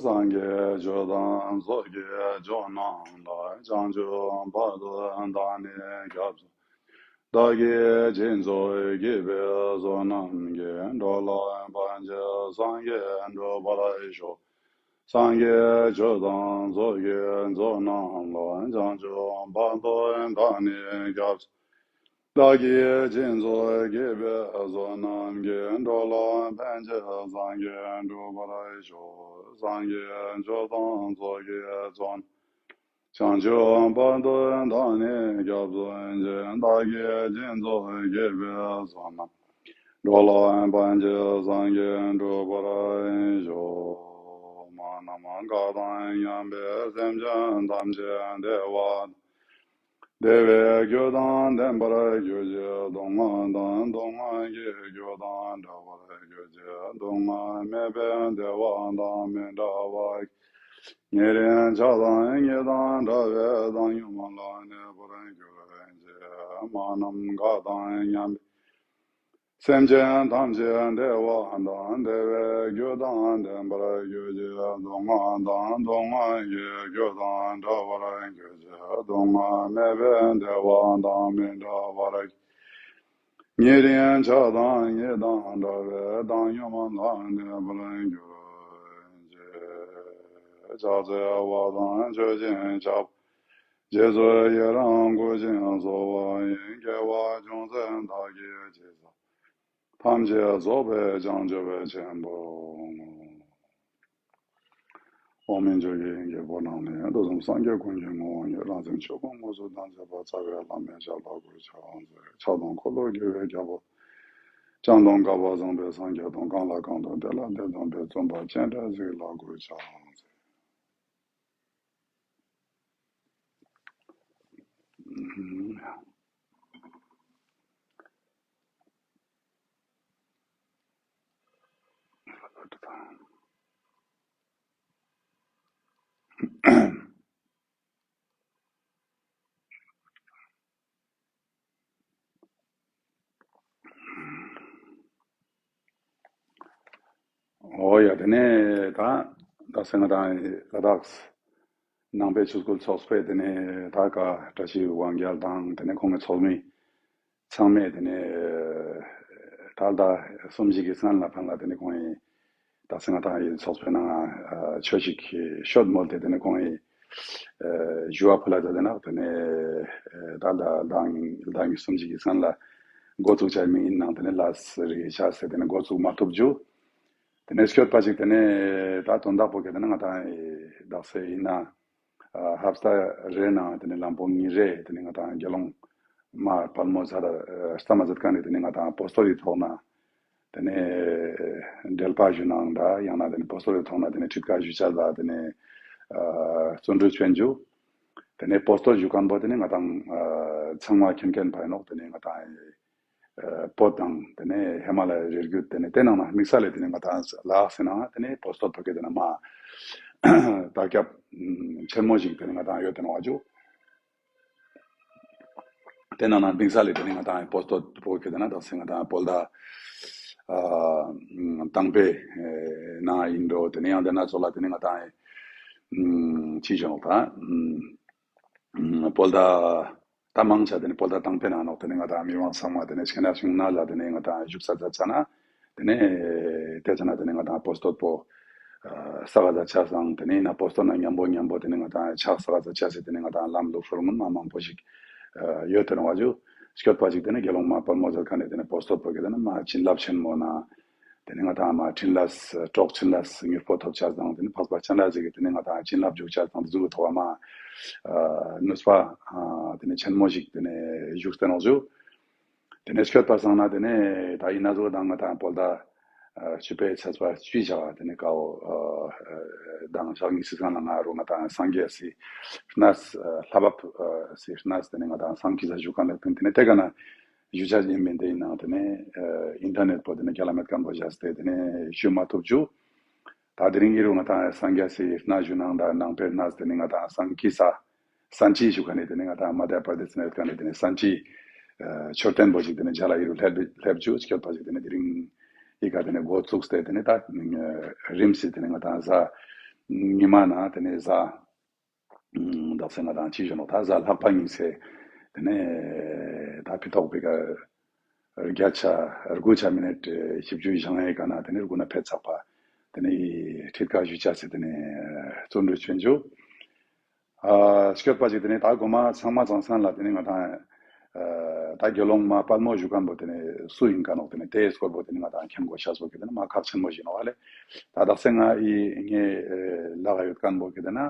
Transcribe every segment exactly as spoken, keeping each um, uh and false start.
སངས་རྒྱས་ཆོས་དང་ཚོགས་ཀྱི་མཆོག་རྣམས་ལ། བྱང་ཆུབ་བར་དུ་བདག་ནི་སྐྱབས་སུ། བདག་གིས་སྦྱིན་སོགས་བགྱིས་པའི་བསོད་ནམས་ཀྱིས། འགྲོ་ལ་ཕན་ཕྱིར་སངས་རྒྱས་འགྲུབ་པར་ཤོག། སངས་རྒྱས་ཆོས་དང་ཚོགས་ཀྱི་མཆོག་རྣམས་ལ། བྱང་ཆུབ་བར་དུ་བདག་ནི་སྐྱབས་སུ། བདག་གིས་སྦྱིན་སོགས་བགྱིས་པའི་བསོད་ནམས་ཀྱིས། འགྲོ་ལ་ཕན་ཕྱིར་སངས་རྒྱས་འགྲུབ་པར་ཤོག། སངས་རྒྱས་ཆོས་དང་ཚོགས་ཀྱི་མཆོག་རྣམས། བྱང་ཆུབ་བར་དུ་བདག་ནི་སྐྱབས་སུ་མཆི། བདག་གིས་སྦྱིན་སོགས་བགྱིས་པའི་བསོད་ནམས། འགྲོ་ལ་ཕན་ཕྱིར་སངས་རྒྱས་འགྲུབ་པར་ཤོག། མ་ནམ་མཁའ་དང་མཉམ་པའི་སེམས་ཅན་ཐམས་ཅད་བདེ་བ་དང་བདེ་བའི་རྒྱུ་དང་ལྡན་པར་གྱུར་ཅིག། སྡུག་བསྔལ་དང་སྡུག་བསྔལ་གྱི་རྒྱུ་དང་བྲལ་བར་གྱུར་ཅིག། སྡུག་བསྔལ་མེད་པའི་བདེ་བ་དང་མི་འབྲལ་བར། ཉེ་རིང་ཆགས་སྡང་གཉིས་དང་བྲལ་བའི་བཏང་སྙོམས་ལ་གནས་པར་གྱུར་ཅིག། མ་ནམ་མཁའ་དང་མཉམ་པའི་སེམས་ཅན་ཐམས་ཅད་བདེ་བ་དང་བདེ་བའི་རྒྱུ་དང་ལྡན་པར་གྱུར་ཅིག། སྡུག་བསྔལ་དང་སྡུག་བསྔལ་གྱི་རྒྱུ་དང་བྲལ་བར་གྱུར་ཅིག། སྡུག་བསྔལ་མེད་པའི་བདེ་བ་དང་མི་འབྲལ་བར། ཉེ་རིང་ཆགས་སྡང་གཉིས་དང་བྲལ་བའི་བཏང་སྙོམས་ལ་གནས་པར་གྱུར་ཅིག། ཕྱག་འཚལ་བ་དང་མཆོད་ཅིང་ཕྱག། རྗེས་སུ་ཡི་རང་བསྐུལ་ཞིང་གསོལ་བ་ཡི། དགེ་བ་ཅུང་ཟད་བདག་གིས་ཅི་བསགས། ཐམས་ཅད་རྫོགས་པའི་བྱང་ཆུབ་ཆེན་པོར་བསྔོ། འོག་མིན་ཆོས་ཀྱི་དབྱིངས་ཀྱི་སྤོབས་རྣམས་ལས། མདོ་གསུམ་སངས་རྒྱས་ཀུན་གྱི་ངོ་བོ་ཉིད། རང་སེམས་ཆོས་སྐུ་དངོས་སུ་དམ་བཅས་པ། རྩ་བའི་བླ་མའི་ཞབས་ལ་གུས་ཕྱག་འཚལ། ཕྱག་དང་འཁོར་ལོས་སྒྱུར་བའི་རྒྱལ་པོ། བྱམས་དང་དགའ་བ་བཟང་པོས་སངས་རྒྱས་དང་། གང་ལ་གང་འདུལ་དེ་ལ་དེ་སྟོན་པའི། བཙུན་པ་སྤྱན་རས་གཟིགས་ལ་གུས་ཕྱག་འཚལ། འོ་ཡ། དེ་ནས་ད་ད་སེང་ང་དང་ལ་དྭགས་ནང་པའི་ཆོས་སྐུལ་ཚོགས་པའི་དེ་ནས་ད་ཀ་བཀྲ་ཤིས་དབང་རྒྱལ་དང་དེ་ནས་ཁོང་གི་ཚོགས་མི་ཚང་མས་དེ་ནས་ད་ཟླ་གསུམ་ཞིག་གི་སྔན་ལ་ཕན་ལ་དེ་ནས་ཁོང་གི་ད་སེང་ང་དང་ཡི་ཚོགས་པའི་ནང་ཆོས་ཤིག་ཤོད་མོལ་ཏེ་དེ་ནས་ཁོང་གི་ཞུ་བ་ཕུལ་ལ་དེ་ནས་དེ་ནས་ད་ལ་ཟླ་གསུམ་ཞིག་གི་སྔན་ལ་འགོ་བཙུགས་བྱ་མི་ཡིན་ནང་དེ་ནས་ལ་སི་རི་ཆ་སེ་དེ་ནས་འགོ་བཙུགས་མ་ཐུབ་རྒྱུ། དེ་ནས་སྐྱོད་པ་ཅིག་དེ་ནས་ད་དོན་དག་པོ་གི་དེ་ནས་ང་དང་དག་ས་ཡིན་ན་ཧབ་སྟ་རེ་ནང་དེ་ནས་ལམ་བོ་ཉི་རེ་དེ་ནས་ང་དང་དགེ་སློང་མ་དཔལ་མོ་ཚ་ལ་ལྟ་མ་ཟེར་ཁན་ནི་དེ་ནས་ང་དང་པོ་སྟོར་ཡི་ཐོག་ན་དེ་ནས་འགྲེལ་པ་ཞུ་ནང་ད་ཡང་ན་དེ་ནས་པོ་སྟོར་ཡི་ཐོག་ན་དེ་ནས་ཁྲིད་ཀ་ཞུ་ཆ་ལ་དེ་ནས་བརྩོན་འགྲུས་བྱེད་རྒྱུ། དེ་ནས་པོ་སྟོར་ཞུ་ཁན་བོ་དེ་ནས་ང་དང་ཚང་མ་མཁྱེན་མཁན་ཕ་ཡིན་ནོག། དེ་ནས་ང་དང་བོད་དང་དེ་ནས་ཧི་མ་ལ་ཡའི་རི་རྒྱུད་དེ་ནས་དེ་ནང་ན་དམིགས་བསལ་ལས་དེ་ནས་ང་དང་ལ་དྭགས་སི་ནང་དེ་ནས་པོ་སྟོར་ཐོག་གི་དེ་ནས་མ་དར་ཁྱབ་ཆེན་མོ་ཞིག་དེ་ནས་ང་དང་ཡོད་དེ་ནོག་བ་ཇུ། དེ་ནང་ན་དམིགས་བསལ་ལས་དེ་ནས་ང་དང་པོ་སྟོར་ཐོག་གི་དེ་ནས་དག་ས་ང་དང་བོད་ཟླ་ཨ་དང་པོའི་ནང་ཡིན་འགྲོ། དེ་ནས་ཡང་དེ་ན་ཚོ་ལ་དེ་ནས་ང་དང་ཅི་བྱུང་ད་བོད་ཟླ་ད་མང་ཆེ་དེ་ནས་བོད་ཟླ་དང་པོའི་ནང་ནོག། དེ་ནས་ང་དང་མི་མང་ཚང་མ་དེ་ནས་ཁྱེད་ན་བྱུང་ན་ལ་དེ་ནས་ང་དང་བཞུགས་ས་ཛད་ཆ་ན་དེ་ནས་དེ་ཆ་ན་དེ་ནས་ང་དང་པོ་སྟོད་པོ་ས་ག་ཛད་ཆ་སང་དེ་ནས་ན་པོ་སྟོད་ན་མཉམ་པོ་མཉམ་པོ་དེ་ནས་ང་དང་ཕྱག་ས་ག་ཛད་ཆ་སེ་དེ་ནས་ང་དང་ལམ་ལུགས་སྲོལ་མུན་མ་མང་པོ་ཞིག་ཡོད་དེ་ནོག་བ་ཇུ། སྐྱོད་པ་ཅིག་དེ་ནས་དགེ་སློང་མ་དཔལ་མོ་ཟེར་ཁན་ནི་དེ་ནས་པོ་སྟོད་པོ་གི་དེ་ནས་མ་བྱིན་རླབས་ཆེན་མོ་ན། དེ་ནས་ང་དང་མ་འཕྲིན་ལས་གྲོགས་འཕྲིན་ལས་མྱུར་པོ་ཐོབ་ཆ་དང་དེ་ནས་འཕགས་པ་སྤྱན་རས་གཟིགས་ཀྱི་དེ་ནས་ང་དང་བྱིན་རླབས་འཇུག་ཆ་དང་དེ་ཟུག་གི་ཐོག་མ་ནུས་པ་དེ་ནས་ཆེན་མོ་ཞིག་དེ་ནས་བཞུགས་ཏེ་ནོག་ཞུ། དེ་ནས་སྐྱོད་པ་སང་ན་དེ་ནས་ད་ཡིན་ན་ཟུག་དང་ང་དང་བོད་ཟླ་བཅུ་པའི་ཚེས་པ་བཅུ་བྱ་བ་དེ་ནས་ཀའོ་དང་ཞག་གཉིས་སི་སང་ན་ང་རུ་ང་དང་སངས་རྒྱས་སི་གནས་ལྷ་བབས་སི་གནས་དེ་ནས་ང་དང་སངས་རྒྱས་ས་བཞུགས་ཁན་ལ་ཕན་དེ་ནས་དེ་ག་ན་ཞུ་ཆ་ཡིན་མིན་དེ་ཡིན་ནང་དེ་ནས་ཨིན་ཐར་ནེཊ་པོ་དེ་ནས་རྒྱལ་ལ་མེད་ཁན་བོ་བཞག་སྟེ་དེ་ནས་ཞུ་མ་ཐུབ་ཇུ། ད་དེ་རིང་ཨི་རུ་ང་དང་སངས་རྒྱས་སི་གནས་ཞུ་ནང་ད་ནང་པའི་གནས་དེ་ནས་ང་དང་སངས་རྒྱས་ས་ སན་ཅི་ཞུ་ཁན་ནི་ཏེ་ནེ་ང་དང་མ་དྷྱ་པྲ་དེཤ་ན་ཡོད་ཁན་ནི་ཏེ་ནེ་སན་ཅི་ཨ་མཆོད་རྟེན་པོ་ཞིག་ཏེ་ནེ་མཇལ་ལ་ཨི་རུ་ལེབ་ལེབ་ཅུག་སྐྱོད་པ་ཞིག་ཏེ་ནེ་དེ་རིང་ཨི་ཀ་ཏེ་ནེ་འགོ་བཙུགས་ཏེ་ཏེ་ནེ་ད་རིམ་སེ་ཏེ་ནེ་ང་དང་གཟའ་ཉི་མ་ན་ཏེ་ནེ་གཟའ་ཨ་དག་ས་ང་དང་ཅི་ཞུ་ནོག་ད་གཟའ་ལྷག་པ་ཉིན་སེ་ཏེ་ནེ་ད་ཕི་ཏོག་པི་ཀ་བརྒྱ་ཆ་དགུ་ཆ་མི་ནེ་ཊ་བཞི་བཅུ་ཞེ་ལྔའི་ཀ་ན་ཏེ་ནེ་དགུ་ན་ཕེད་ཚག་པ་ཏེ་ནེ་ཁྲིད་ཀ་ཞུ་ཅེས་སི་ཏེ་ནེ་བརྩོན་འགྲུས་ཆེན་ཞུ། ཨ་སྐྱོད་པ་ཞིག་ཏེ་ནེ་ད་གོ་མ་ཚང་མ་ཚང་སན་ལ་ཏེ་ནེ་ང་དང་ཨ་ད་དགེ་སློང་མ་དཔལ་མོ་ཞུ་ཁན་པོ་ཏེ་ནེ་སུ་ཨིན་ཀ་ནོག་ཏེ་ནེ་ཏེའི་སྐོར་པོ་ཏེ་ནེ་ང་དང་མཁྱེན་དགོས་ཤེས་པོ་ཏེ་ནེ་མ་ཁག་ཆེན་མོ་ཞིག་ནོག་ཨ་ལེ། ད་དག་ས་ང་ཨི་ངའི་ལག་ག་ཡོད་ཁན་པོ་ཏེ་ནེ་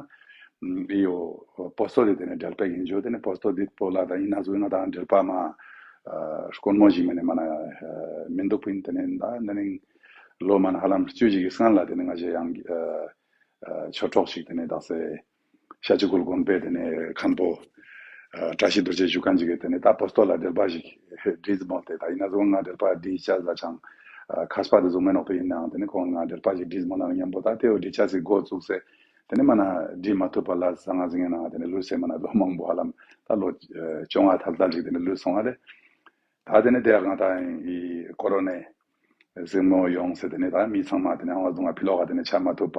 ཨི་ཡོ་པོ་སྟོ་ཏེ་ནེ་འགྲེལ་པ་ཨིན་ཞུ། ཏེ་ནེ་པོ་སྟོ་ཏེ་པོ་ལ་ད་ཨིན་ན་ཟུག་ང་དང་འགྲེལ་པ་མ་ཨ་དཀོན་མོ་ཞིག་མ་ནེ་མ་ནེ་མི་འདུག་པིན། ཏེ་ནེ་ད་ནི་ལོ་མ་ནེ་ཧ་ལམ་བཅུ་ཞིག་གི་སང་ལ་ཏེ་ནེ་ང་ཞེ་ཡང་ཨ་ཆོས་གྲོགས་ཤིག་ཏེ་ནེ་དག་ས་ཤཱཀྱ་གུ་རུ་དགོན་པའི་ཏེ་ནེ་མཁན་པོ་ཨ་བཀྲ་ཤིས་རྡོ་རྗེ་ཞུ་ཁན་ཞིག་གི་ཏེ་ནེ་ད་པོ་སྟོ་ལ་འགྲེལ་པ་ཞིག་བྲིས་མོལ་ཏེ་ད་ཨིན་ན་ཟུག་ང་འགྲེལ་པ་བྲིས་ཅེས་ལ་ཅང་ཨ་མཁས་པ་ཏེ་ཟུག་མེད་ནོག་པ། ཨིན་ནའང་ཏེ་ནེ་ཁོང་ང་འགྲེལ་པ་ཞིག་བྲིས་མོལ་ན་ཉམ་པོ་ད་ཏེའོ་བྲི་ཅེས་སི་འགོ་བཙུགས་སེ་ཏེ་ནེ་མ་ནེ་བྲི་མ་ཐུབ་པ་ལ་ཟང་ང་ཟིང་ངེ་ནང་ཏེ་ནེ་ལུས་སེ་མ་ནེ་ལོ་མང་པོ་ཧ་ལམ་ད་ལོ་ཨ་བཅོ་ལྔ་ཐལ་ཐལ་ཞིག་ཏེ་ནེ་ལུས་སོང་ང་ལེ། ད་ཏེ་ནེ་ཏེ་ང་དང་ཨི་ཀོ་རོ་ནའི་ཟིང་མོ་ཡོངས་སེ་ཏེ་ནེ་ད་མི་ཚང་མ་ཏེ་ནེ་ཨང་བ་དུང་ང་ཕི་ལོག་ག་ཏེ་ནེ་ཆ་མ་ཐུབ་པ་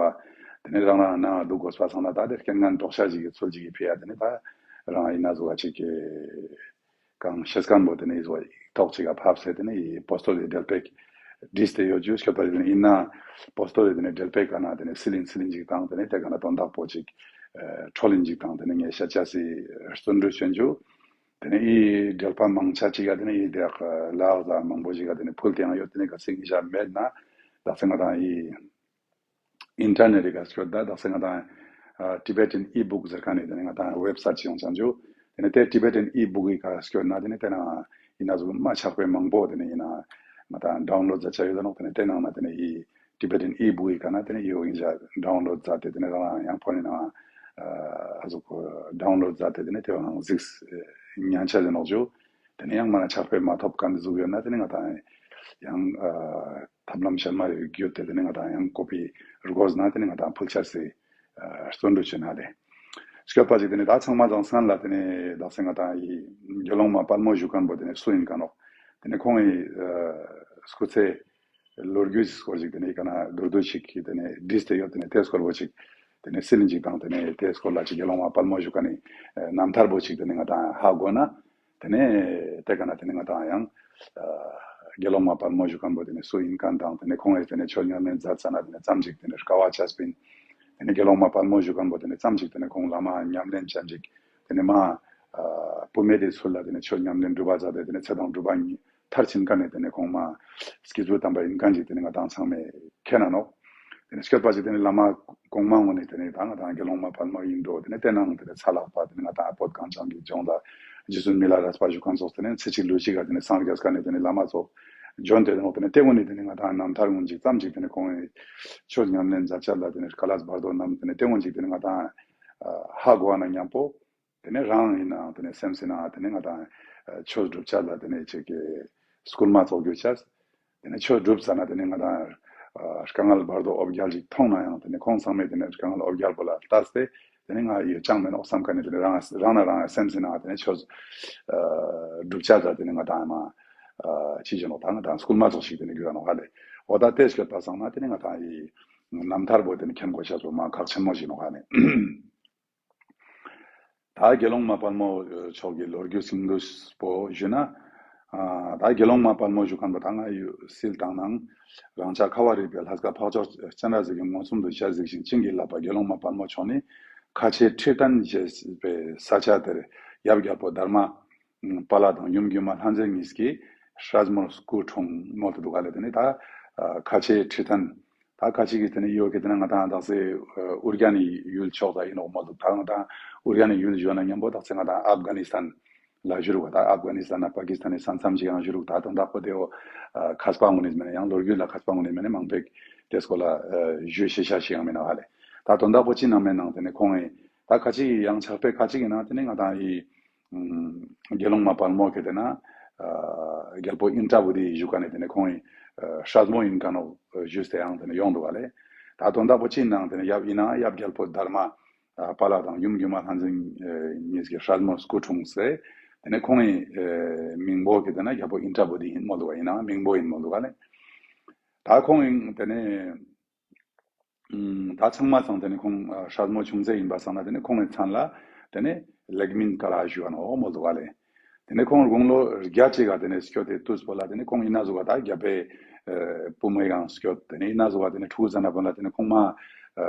ཏེ་ནེ་རང་རང་ནང་ང་འདུག་དགོས་པ་སང་ན་ད་ཏེ་རྐྱེན་ངན་དོགས་ཤ་ཞིག་གི་ཚུལ་ཞིག་གི་ཕི་ཡ་ཏེ་ནེ་ད་རང་ཨིན་ན་ཟུག་ག་ཅིག་གི་གང་ཤེས་ཁན་པོ་ཏེ་ནེ་ཨི་ཟུག་ཐོག་ཅིག་ག་ཕབ་སེ་ཏེ་ནེ་ཨི་པོ་སྟོ་ཏེ་འགྲེལ་པ་བྲིས་ཏེ་ཡོད་ཞུ། སྐྱོད་པ་ཏེ་ནེ་ཨིན་ན་པོ་སྟོ་ཏེ་ཏེ་ནེ་འགྲེལ་པའི་ཀ་ནེ་ཏེ་ནེ་སིལ་ཨིན་སིལ་ཨིན་ཅིག་དང་ཏེ་ནེ་ཏེ་ཀ་ནེ་དོན་དག་པོ་ཅིག་ཨ་འཕྲོལ་ཨིན་ཅིག་དང་ཏེ་ནེ་ངས་ཤད་ཅེས་སི་བརྩོན་འགྲུས་ཆེན་ཞུ། ཏེ་ནེ་ཨི་འགྲེལ་པ་མང་ཆེ་ཅིག་ག་ཏེ་ནེ་ཨི་ཏེ་ལ་དྭགས་ས་མང་པོ་ཞིག་ག་ཏེ་ནེ་ཕུལ་ཏེ་ཡང་ཡོད། ཏེ་ནེ་ག་ཚིག་ཉིས་ཤ་མེད་ན་དག་ས་ང་དང་ཨི་ཨིན་ཊར་ནེཊ་རི་ག་སྐྱོད་ད་དག་ས་ང་དང་ཨ་Tibetan e-book ཟེར་ཁན་ནི་ཏེ་ནེ་ང་དང་ཝེབ་སའིཊ་ཅིག་ཡོང་ཅན་ཞུ། ཏེ་ནེ་ཏེ་Tibetan e-book གི་ག་སྐྱོད་ན་ཏེ་ནེ་ཏེ་ནང་ཨིན་ན་ཟུག་མ་ཆག་པའི་མང་པོ་ཏེ་ནེ་ཨིན་ན་ང་དང་ཌའུན་ལོཌ་ཛད་ཅེས་ཡོད་ནོག། ཏེ་ནེ་ཏེ་ནང་ན་ཏེ་ནེ་ཨི་Tibetan e-book གི་ཀ་ནེ་ཏེ་ནེ་ཨི་ཡོ་ཨིན་ཞ་ཌའུན་ལོཌ་ཛད་དེ་ཏེ་ནེ་རང་རང་ཡང་ཕོན་ནི་ནང་ཨ་ཟུག་ཌའུན་ལོཌ་ཛད་དེ་ཏེ་ནེ་ཏེ་བོ་ནང་གཟིགས་ཉན་ཆ་ཟེར་ནོག་ཞུ། ཏེ་ནེ་ཡང་མ་ན་ཆག་པའི་མ་ཐོབ་ཁན་ཟུག་ཡོད་ན་ཏེ་ནེ་ང་དང་ཡང་ཨ་ཐབས་ལམ་ཤལ་མ་རེ་བརྒྱུད་དེ་ཏེ་ནེ་ང་དང་ཡང་ཀོ་པི་རྒོས་ན་ཏེ་ནེ་ང་དང་ཕུལ་ཆ་སི་ཨ་བརྩོན་འགྲུས་ཆེན་ཧ་ལེ། སྐྱོད་པ་ཅིག་ཏེ་ནེ་ད་ཚང་མ་ཚང་སན་ལ་ཏེ་ནེ་དག་ས་ང་དང་ཨི་དགེ་སློང་མ་དཔལ་མོ་ཞུ་ཁན་པོ་ཏེ་ནེ་སུ་ཨིན་ཀ་ནོག། ཏེ་ནེ་ཁོང་ཨི་ཨ་སྐུ་ཚེ་ལོ་རྒྱུས་སྐོར་ཞིག་ཏེ་ནེ་ཀ་ན་མདོར་བསྡུས་ཤིག་གི་ཏེ་ནེ་བྲིས་ཏེ་ཡོད། ཏེ་ནེ་ཏེ་སྐོར་བོ་ཅིག་ཏེ་ནེ་སིལ་ཨིན་ཅིག་དང་ཏེ་ནེ་ཏེ་སྐོར་ལ་ཅིག་དགེ་སློང་མ་དཔལ་མོ་ཞུ་ཁན་ནི་ཨ་རྣམ་ཐར་བོ་ཅིག་ཏེ་ནེ་ང་དང་ཧ་གོ་ན་ཏེ་ནེ་ཏེ་ཀ་ན་ཏེ་ནེ་ང་དང་ཡང་ཨ་དགེ་སློང་མ་དཔལ་མོ་ཞུ་ཁན་པོ་ཏེ་ནེ་སུ་ཨིན་ཁན་དང་ཏེ་ནེ་ཁོང་ངི་ཏེ་ནེ་ཆོས་ཉམས་ལེན་མཛད་ས་ན་ཏེ་ནེ་ཙམ་ཅིག་ཏེ་ནེ་དཀའ་བ་ཅས་པིན། ཏེ་ནེ་དགེ་སློང་མ་དཔལ་མོ་ཞུ་ཁན་པོ་ཏེ་ནེ་ཙམ་ཅིག་ཏེ་ནེ་ཁོང་བླ་མ་ཉམས་ལེན་ཅན་ཅིག་ཏེ་ནེ་མ་ཨ་བུད་མེད་དེ་ཚུལ་ལ་ཏེ་ནེ་ཆོས་ཉམས་ལེན་སྒྲུབ་པ་མཛད་དེ་ཏེ་ནེ་ཚེ་དང་སྒྲུབ་པ་གཉིས་མཐར་ཕྱིན་ཁན་ནི་ཏེ་ནེ་ཁོང་མ་སྐྱེས་བུ་དམ་པ་ཨིན་ཁན་ཅིག་ཏེ་ནེ་ང་དང་ཚང་མས་མཁྱེན་ན་ནོག། ཏེ་ནེ་སྐྱོད་པ་ཅིག་ཏེ་ནེ་བླ་མ་གོང་མ་ངོ་ནེ་ཏེ་ནེ་ད་ང་དང་དགེ་སློང་མ་དཔལ་མོ་ཨིན་འགྲོ། ཏེ་ནེ་ཏེ་ནང་ཏེ་ནེ་ཚ་ལྷག་པ་ཏེ་ནེ་ང་དང་ཨ་བོད་གངས་ལྗོངས་ཀྱི་ལྗོངས་ལ་རྗེ་བཙུན་མི་ལ་རས་པ་ཞུ་ཁན་ཙོགས་ཏེ་ནེ་ཚེ་གཅིག་ལུས་གཅིག་ག་ཏེ་ནེ་སངས་རྒྱས་ཁན་ནི་ཏེ་ནེ་བླ་མ་ཙོགས་འབྱོན་ཏེ་ནོག། ཏེ་ནེ་ཏེ་ངོ་ནེ་ཏེ་ནེ་ང་དང་རྣམ་ཐར་ངོ་ཅིག་ཙམ་ཅིག་ཏེ་ནེ་ཁོང་ངི་ཆོས་ཉམས་ལེན་མཛད་ཅེས་ལ་ཏེ་ནེ་དཀའ་ལས་བར་དོ་རྣམས་ཏེ་ནེ་ཏེ་ངོ་ཅིག་ཏེ་ནེ་ང་དང་ཧ་གོ་བ་ན་ཉམ་པོ། ཏེ་ནེ་རང་ཨིན་ནའང་ཏེ་ནེ་སེམས་སི་ནང་ཏེ་ནེ་ང་དང་ཆོས་སྒྲུབ་ཅེས་ལ་ཏེ་ནེ་ཅིག་གི་སྐུལ་མ་ཙོགས་གྱུར་ཅེས། ཏེ་ནེ་ཆོས་སྒྲུབ་ཙ་ན་ཏེ་ནེ་ང་དང་དཀའ་ངལ་བར་དོ་འོ་བརྒྱལ་ཅིག་མཐོང་ན་ཡང་ཏེ་ནེ་ཁོང་ཚང་མས་ཏེ་ནེ་དཀའ་ངལ་འོ་བརྒྱལ་པོ་ལ་ལྟས་ཏེ་ཏེ་ནེ་ང་ཡོད་ཅང་མེད་ནོག་སམ་ཁན་ནི་ཏེ་ནེ་རང་རང་ན་རང་སེམས་སི་ནང་ཏེ་ནེ་ཆོས་སྒྲུབ་ཅེས་ལ་ཏེ་ནེ་ང་དང་མ་ཅི་ཞིག་ནོག་ད་ང་དང་སྐུལ་མ་ཙོགས་ཤིག་ཏེ་ནེ་གྱུར་ར་ནོག་ཧ་ལེ། འོ་ད་ཏེ་སྐྱོད་པ་སང་ན་ཏེ་ནེ་ང་དང་ཨི་རྣམ་ཐར་བོ་ཏེ་ནེ་མཁྱེན་དགོས་ཤེས་པོ་མ་ཁག་ཆེན་མོ་ཞིག་ནོག་ཧ་ལེ། ད་དགེ་སློང་མ་དཔལ་མོ་མཆོག་གི་ལོ་རྒྱུས་སིང་དུ་པོ་ཞུ་ན། ཨ་ད་དགེ་སློང་མ་དཔལ་མོ་ཞུ་ཁན་པོ་ད་ང་ཡུ་སིལ་དང་ནང་རང་ཅག་ཁ་བ་རི་པའི་ལྷ་སྐལ་འཕགས་མཆོག་སྤྱན་རས་གཟིགས་ཀྱི་མངོན་སུམ་དུ་ཞལ་གཟིགས་ཤིང་བྱིན་གྱིས་བརླབས་པ་དགེ་སློང་མ་དཔལ་མོ་མཆོག་ནི་ཁ་ཆེ་ཁྲི་སྟན་ཞེས་པའི་ས་ཆ་དེར་ཡབ་རྒྱལ་པོ་དྷརྨ་པཱ་ལ་དང་ཡུམ་སྒྱུ་མ་ལྷ་མཛེས་གཉིས་ཀྱིས་སྲས་མོར་སྐུ་འཁྲུངས་མོལ་ཏེ་འདུག་ག་ལེ། ཏེ་ནེ་ད་ཁ་ཆེ་ཁྲི་སྟན་ད་ཁ་ཅིག་གི་ཏེ་ནེ་ཡོད་ཀྱི་ཏེ་ནེ་ང་དང་དག་ས་ཨུ་རྒྱན་ནི་ཡུལ་ཕྱོགས་ད་ཨིན་ནོག་མོལ་འདུག། ད་ང་དང་ཨུ་རྒྱན་ནི་ཡུལ་ཞུ་ན་ཉམ་པོ་དག་ས་ང་དང་ཨབ་གྷ་ནི་སི་ཐན་ལ་ཞུ་རུག། ད་ཨབ་གྷ་ནི་སི་ཐན་ན་པ་ཀི་སི་ཐན་ནི་ས་མཚམས་ཅིག་ཡང་ཞུ་རུག། ད་དོན་དག་པོ་ཏེ་བོ་མཁས་པ་ངོ་ནེ་མེན་ན་ཡང་ལོ་རྒྱུས་ལ་མཁས་པ་ངོ་ནེ་མེན་ན་མང་པོ་ཏེ་སྐོར་ལ་ཞུ་ཤེས་ཤ་ཞིག་ཡང་མེན་ན་ཧ་ལེ། ད་དོན་དག་པོ་ཅི་ནང་མེན་ནང་ཏེ་ནེ་ཁོང་ངི་ད་ཁ་ཅིག་ཡང་ཆགས་པའི་ཁ་ཅིག་ཨིན་ན་ཏེ་ནེ་ང་དང་ཨི་དགེ་སློང་མ་དཔལ་མོ་གི་ཏེ་ན་རྒྱལ་པོ་ཨིནྡྲ་བོ་དྷི་ཞུ་ཁན་ནི་ཏེ་ནེ་ཁོང་ངི་སྲས་མོ་ཨིན་ཁན་ནོག་ཞུས་ཏེ་ཡང་ཏེ་ནེ་ཡོང་འདུག་ག་ལེ། ད་དོན་དག་པོ་ཅི་ནང་ཏེ་ནེ་ཡབ་ཨིན་ན་ཡབ་རྒྱལ་པོ་དྷརྨ་ ཨ་པཱ་ལགས་དང་ཡུམ་སྒྱུ་མ་ལྷ་འཛིན་ཨེ་གཉིས་ཀྱི་སྲས་མོ་སྐུ་འཁྲུངས་སེ། དེ་ནས་ཁོང་གི་ཨེ་མིང་པོ་གི་དེ་ན་རྒྱལ་པོ་ཨིནྡྲ་བྷུ་ཏི་ཡིན་མོལ་འདུག་ག། ཡིན་ནའང་མིང་པོ་ཡིན་མོལ་འདུག་ག་ལེ། ད་ཁོང་ཡིན་དེ་ནས་ཨུམ་ད་ཚང་མ་ཚང་དེ་ནས་ཁོང་ཨ་སྲས་མོ་ཆུང་ཚེ་ཡིན་པ་སང་ན་དེ་ནས་ཁོང་གི་མཚན་ལ་དེ་ནས་ལེགས་སྨིན་ཀ་ར་ཞུ་བ་ནོག་མོལ་འདུག་ག་ལེ། དེ་ནས་ཁོང་དགུང་ལོ་བརྒྱད་ཅིག་ག་དེ་ནས་སྐྱོད་དེ་དུས་པོ་ལ་དེ་ནས་ཁོང་ཡིན་ན་ཟུག་ག་ད་རྒྱལ་པོའི་ཨ་བུ་མོའི་གང་སྐྱོད་དེ་ནས་ཡིན་ན་ཟུག་ག་དེ་ནས་ཕྲུ་གུ་ཚ་ན་པོ་ལ་དེ་ནས་ཁོང་མ་ཨ་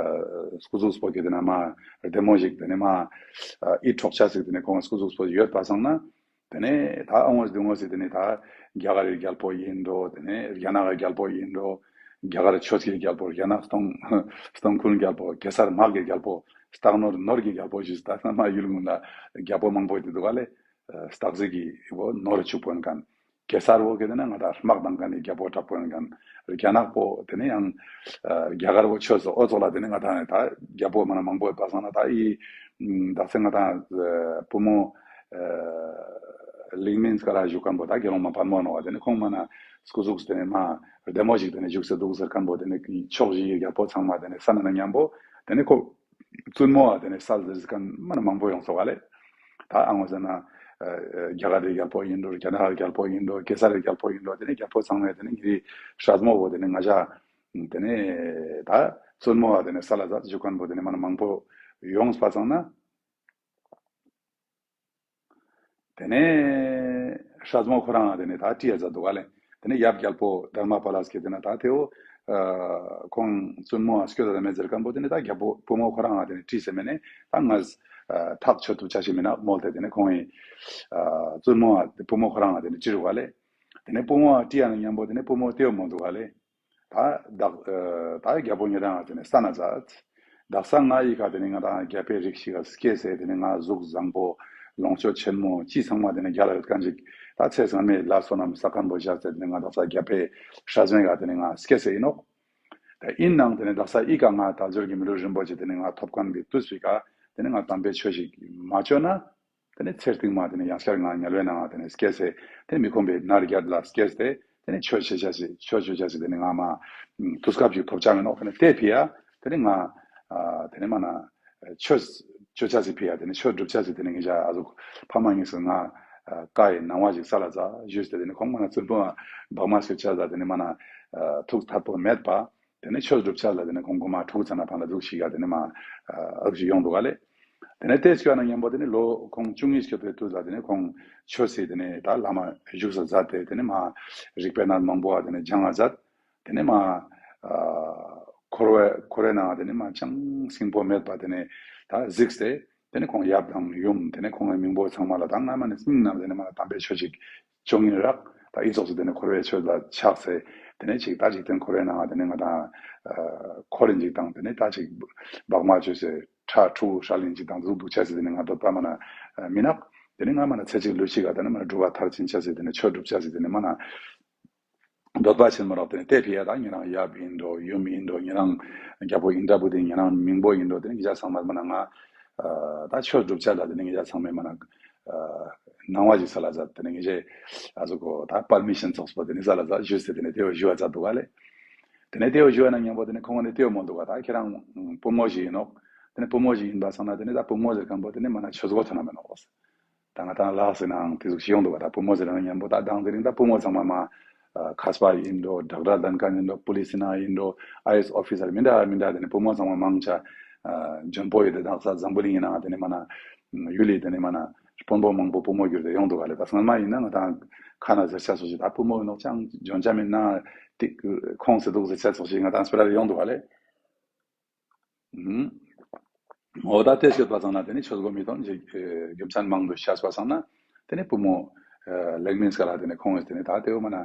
སྐུ་གཟུགས་པོ་གི་དེ་ན་མ་བདེ་མོ་ཞིག་དེ་ནས་མ་ཨ་ཡིད་འཕྲོག་ཆ་ཞིག་དེ་ནས་ཁོང་སྐུ་གཟུགས་པོ་ཡོད་པ་སང་ན། དེ་ནས་ད་ཨ་ངོས་དེ་ངོས་སི་དེ་ནས་ད་རྒྱ་གར་རི་རྒྱལ་པོ་ཡིན་འགྲོ། དེ་ནས་རྒྱ་ནག་གི་རྒྱལ་པོ་ཡིན་འགྲོ། རྒྱ་གར་ཆོས་ཀྱི་རྒྱལ་པོ། རྒྱ་ནག་སྟོང་སྟོང་ཁུལ་རྒྱལ་པོ། གེ་སར་དམག་གི་རྒྱལ་པོ། སྟག་ནོར་ནོར་གྱི་རྒྱལ་པོ་ཞུས། ད་ཚང་མ་ཡུལ་ཀུན་ལ་རྒྱལ་པོ་མང་པོ་དེ་འདུག་ག་ལེ། སྟག་གཟིག་གི་བོ་ནོར་ཕྱུག་པོ་ཡིན་མཁན། གེ་སར་བོ་གི་དེ་ནས་ང་ད་དམག་དང་མཁན་ནི་རྒྱལ་པོ་དྲག་པོ་ཡིན་མཁན། རྒྱ་ནག་པོ་དེ་ནས་ཡང་ཨ་རྒྱ་གར་བོ་ཆོས་སོ་འོ་ཙོགས་ལ་དེ་ནས་ང་ད་ནས་ད་རྒྱལ་པོ་མ་ན་མང་པོ་ཡོད་པ་སང་ན་ད་ཡི་ཨུམ་དག་ས་ང་ད་ཨ་བུ་མོ་ཨ་ལེགས་སྨིན་ཀ་ར་ཞུ་མཁན་པོ་ད་དགེ་སློང་མ་དཔལ་མོ་ནོག་པ། དེ་ནས་ཁོང་མ་ན་སྐུ་གཟུགས་དེ་ནས་མ་བདེ་མོ་ཞིག་དེ་ནས་བཞུགས་སེ་འདུག་ཟེར་མཁན་པོ་དེ་ནས་ཕྱོགས་བཞི་ཡི་རྒྱལ་པོ་ཚང་མ་དེ་ནས་ས་ན་ན་མཉམ་པོ་དེ་ནས་ཁོ་བཙུན་མོ་བ་དེ་ནས་ས་ཟེར་མཁན་མ་ན་མང་པོ་ཡོང་སོག་ག་ལེ། ད་ཨ་ངོས་ཟེར་ན་ཨ་རྒྱ་གར་རི་རྒྱལ་པོ་ཡིན་འགྲོ། རྒྱ་ནག་རི་རྒྱལ་པོ་ཡིན་འགྲོ། གེ་སར་རི་རྒྱལ་པོ་ཡིན་འགྲོ། དེ་ནས་རྒྱལ་པོ་ཚང་མས་དེ་ནས་ངེ་རི་སྲས་མོ་བོ་དེ་ནས་ང་ཞ་དེ་ནས་ད་བཙུན་མོ་བ་དེ་ནས་ས་ལ་ཟ་ཞུ་མཁན་པོ་དེ་ནས་མ་ན་མང་པོ་ཡོངས་པ་སང་ན། དེ་ནས་སྲས་མོ་ཁོ་རང་དེ་ནས་ད་ཁྲིད་ཡ་ཛད་འདུག་ག་ལེ། དེ་ནས་ཡབ་རྒྱལ་པོ་དྷརྨ་པཱ་ལ་སྐྱེ་དེ་ན་ད་དེའོ་ཨ་ཁོང་བཙུན་མོ་ཨ་སྐྱོད་ད་མེད་ཟེར་མཁན་པོ་དེ་ནས་ད་རྒྱལ་པོ་བུ་མོ་ཁོ་རང་དེ་ནས་ཁྲིད་སེ་མེད་ནས་ད་ང་ཨ་ཐག་ཆོད་ཐུབ་ཆ་ཞིག་མིན་ན་མོལ་ཏེ་དེ་ནས་ཁོང་ཨ་བཙུན་མོ་ཨ་བུ་མོ་ཁོ་རང་དེ་ནས་ཁྲིད་རུ་ག་ལེ། དེ་ནས་བུ་མོ་ཨ་ཁྲིད་ཡ་ན་མཉམ་པོ་དེ་ནས་བུ་མོ་དེའོ་མོལ་འདུག་ག་ལེ། ད་བདག་ཨ་ད་རྒྱལ་པོ་ཉེ་རང་དེ་ནས་ས་ན་ཛད། བདག་ས་ང་ཡི་ཁ་དེ་ནས་ང་དང་རྒྱལ་པོའི་རིགས་ཤིག་ག་སྐྱེས་སེ་དེ་ནས་ང་གཟུགས་བཟང་པོ་ལོངས་སྤྱོད་ཆེན་མོ་ཅི་ཚང་མ་དེ་ནས་རྒྱལ་ལ་ཡོད་མཁན་ཅིག་ད་ཚེ་སྔ་མའི་ལས་བསོད་ནམས་བསགས་མཁན་པོ་བཞག་སྟེ་དེ་ནས་ང་བདག་ས་རྒྱལ་པོའི་སྲས་མོའི་ཁ་དེ་ནས་ང་སྐྱེས་སེ་ཡིན་ནོག། ད་ཡིན་ནའང་དེ་ནས་བདག་ས་ཡི་ཁ་ང་དལ་འབྱོར་གྱི་མི་ལུས་རིན་པོ་ཆེ་དེ་ནས་ང་ཐོབ་མཁན་པའི་དུས་ཤིག་ག་དེ་ནས་ང་དམ་པའི་ཆོས་ཤིག་མ་བཅོས་ན། དེ་ནས་ཚེ་རྟིང་མ་དེ་ནས་ཡང་བསྐྱར་ང་དམྱལ་བའི་ནང་ང་དེ་ནས་སྐྱེས་སེ་དེ་ནས་མི་ཁོམ་པའི་ནར་བརྒྱད་ལ་སྐྱེས་ཏེ་དེ་ནས་ཆོས་བྱེད་ཆ་ཞིག་ཆོས་བྱེད་ཆ་ཞིག་དེ་ནས་ང་མ་དུས་སྐབས་ཤིག་ཐོབ་ཆ་མེད་ནོག། དེ་ནས་དེ་ཕི་ཡ་དེ་ནས་ང་ཨ་དེ་ནས་མ་ན་ཆོས་བྱེད་ཆ་ཞིག་ཕི་ཡ་དེ་ནས་ཆོས་སྒྲུབ་ཆ་ཞིག་དེ་ནས་ངེད་ཅག་ཨ་ཟུག་ཕ་མ་གཉིས་སུ་ང་ཨ་བཀའ་ཡི་གནང་བ་ཞིག་ས་ལ་ཛད་ཞུས་ཏེ་དེ་ནས་ཁོང་མ་ན་བཙུན་མོ་བག་མ་སྐྱོད་ཆ་ལ་དེ་ནས་མ་ན་ཨ་ཐུགས་ཐད་པོ་མེད་པ། དེ་ནས་ཆོས་སྒྲུབ་ཆ་ལ་དེ་ནས་ཁོང་གོ་མ་ཕྲུ་གུ་ཚ་ན་ཕང་ལ་འདུག་ཤིག་ག་དེ་ནས་མ་ཨ་ཨག་ཞིག་ཡོང་འདུག་ག་ལེ། དེ་ནས་དེ་སྐྱོད་ན་མཉམ་པོ་དེ་ནས་ལོ་ཁོང་བཅུ་གཉིས་སྐྱོད་པའི་དུས་ལ་དེ་ནས་ཁོང་ཆོས་སི་དེ་ནས་ད་བླ་མ་བཞུགས་ས་མཛད་དེ་དེ་ནས་མ་རིག་པའི་གནས་མང་པོ་བ་དེ་ནས་སྦྱང་བ་མཛད། དེ་ནས་མ་ཨ་འཁོར་བའི་འཁོར་བའི་ནང་དེ་ནས་མ་ཅང་སྙིང་པོ་མེད་པ་དེ་ནས་ད་གཟིགས་ཏེ། དེ་ནས་ཁོང་ཡབ་དང་ཡུམ་དེ་ནས་ཁོང་གི་མིང་པོ་ཚང་མ་ལ་ད་ང་མ་ནས་སྙིང་ནང་དེ་ནས་མ་ན་དམ་པའི་ཆོས་ཤིག་བཅོ་ཡིན་རག། ད་ཨི་ཙོགས་སུ་དེ་ནས་འཁོར་བའི་ཆོས་ལ་ཆགས་སེ་དེ་ནས་ཅིག་ད་འཇིག་རྟེན་འཁོར་བའི་ནང་དེ་ནས་ང་དང་ཨ་འཁོར་རིན་ཅིག་དང་དེ་ནས་ད་ཅིག་བག་མ་བཅོས་སེ་ཁྲ་ཕྲུ་གུ་ཧྲ་ལིན་ཅིག་དང་འདུག་འདུག་ཆ་སེ་དེ་ནས་ང་འདོད་པ་མ་ན་མི་ནག། དེ་ནས་ང་མ་ན་ཚེ་གཅིག་ལུས་གཅིག་ག་དེ་ནས་མ་ན་སྒྲུབ་པ་མཐར་ཕྱིན་ཆ་སེ་དེ་ནས་ཆོས་སྒྲུབ་ཆ་སེ་དེ་ནས་མ་ན། འདོད་པ་ཆེན་མོ་རག་དེ་ནས་དེ་ཕི་ཡ་ད་ཉེ་རང་ཡབ་ཡིན་འགྲོ་ཡུམ་ཡིན་འགྲོ་ཉེ་རང་རྒྱལ་པོ་ཨིནྡྲ་བྷུ་ཏི་ཉེ་རང་མིང་པོ་ཡིན་འགྲོ་དེ་ནས་ངེད་ཅག་ཚང་མ་མ་ན་ང་ཨ་ད་ཆོས་སྒྲུབ་ཆ་ལ་དེ་ནས་ངེད་ཅག་ཚང་མས་མ་ན་ཨ་གནང་བ་ཞིག་ས་ལ་ཛད། དེ་ནས་ངེད་ཅག་ཨ་ཟུག་གོ་ད་པར་མི་ཤན་ཙོགས་པོ་དེ་ནས་ས་ལ་ཛད་ཞུས་ཏེ་དེ་ནས་དེ་བོ་ཞུ་བ་ཛད་འདུག་ག་ལེ། དེ་ནས་དེ་བོ་ཞུ་བ་ན་མཉམ་པོ་དེ་ནས་ཁོང་ག་ནས་དེ་བོ་མོལ་འདུག་ག། ད་ཁྱེད་རང་བུ་མོ་ཞིག་ཡིན་ནོག། དེ་ནས་བུ་མོ་ཞིག་ཡིན་པ་སང་ན་དེ་ནས་ད་བུ་མོ་ཟེར་མཁན་པོ་དེ་ནས་མ་ན་ཆོས་གོ་ཐོན་ན་མེད་ནོག། ད་ང་དང་ལགས་ཟེར་ནའང་དེ་ཟུག་ཞིག་ཡོང་འདུག་ག། ད་བུ་མོ་ཟེར་ན་མཉམ་པོ་ད་དང་དེ་རིང་ད་བུ་མོ་ཚང་མ་མ་ཨ་མཁས་པ་ཡིན་འགྲོ་ཌོག་ཊར་ལྡན་མཁན་ཡིན་འགྲོ་པུ་ལིས་ནང་ཡིན་འགྲོ་ཨའི་ཨེ་ཨེས་ཨོ་ཕི་སར་མི་འདྲ་མི་འདྲ་དེ་ནས་བུ་མོ་ཚང་མ་མང་ཆ་ཨ་འཇོན་པོ་ཡོད་དེ་དག་ས་འཛམ་བུ་གླིང་ཡིན་ནའང་དེ་ནས་མ་ན་ཡུལ་ལི་དེ་ནས་མ་ན་དཔོན་པོ་མང་པོ་བུ་མོ་གྱུར་ཏེ་ཡོང་འདུག་ག་ལེ། ད་སྔ་མ་ཡིན་ན་ང་དང་ཁ་ན་ཟེར་ཆ་སོ་ཞིག་ད་བུ་མོ་ཡིན་ནོག་ཅང་འཇོན་ཆ་མེད་ན་དེ་ཁོང་ཟེར་འདུག་ཟེར་ཆ་སོ་ཞིག་ང་དང་སྤེ་ར་ཡོང་འདུག་ག་ལེ། འོ་ད་དེ་སྐྱོད་པ་སང་ན་དེ་ནས་ཆོས་གོ་མི་ཐོན་ཅིག་རྒྱུ་མཚན་མང་དུ་བཤད་པ་སང་ན་དེ་ནས་བུ་མོ་ལེགས་སྨིན་སྐལ་ལ་དེ་ནས་ཁོང་གིས་དེ་ནས་ད་དེ་བོ་མ་ན་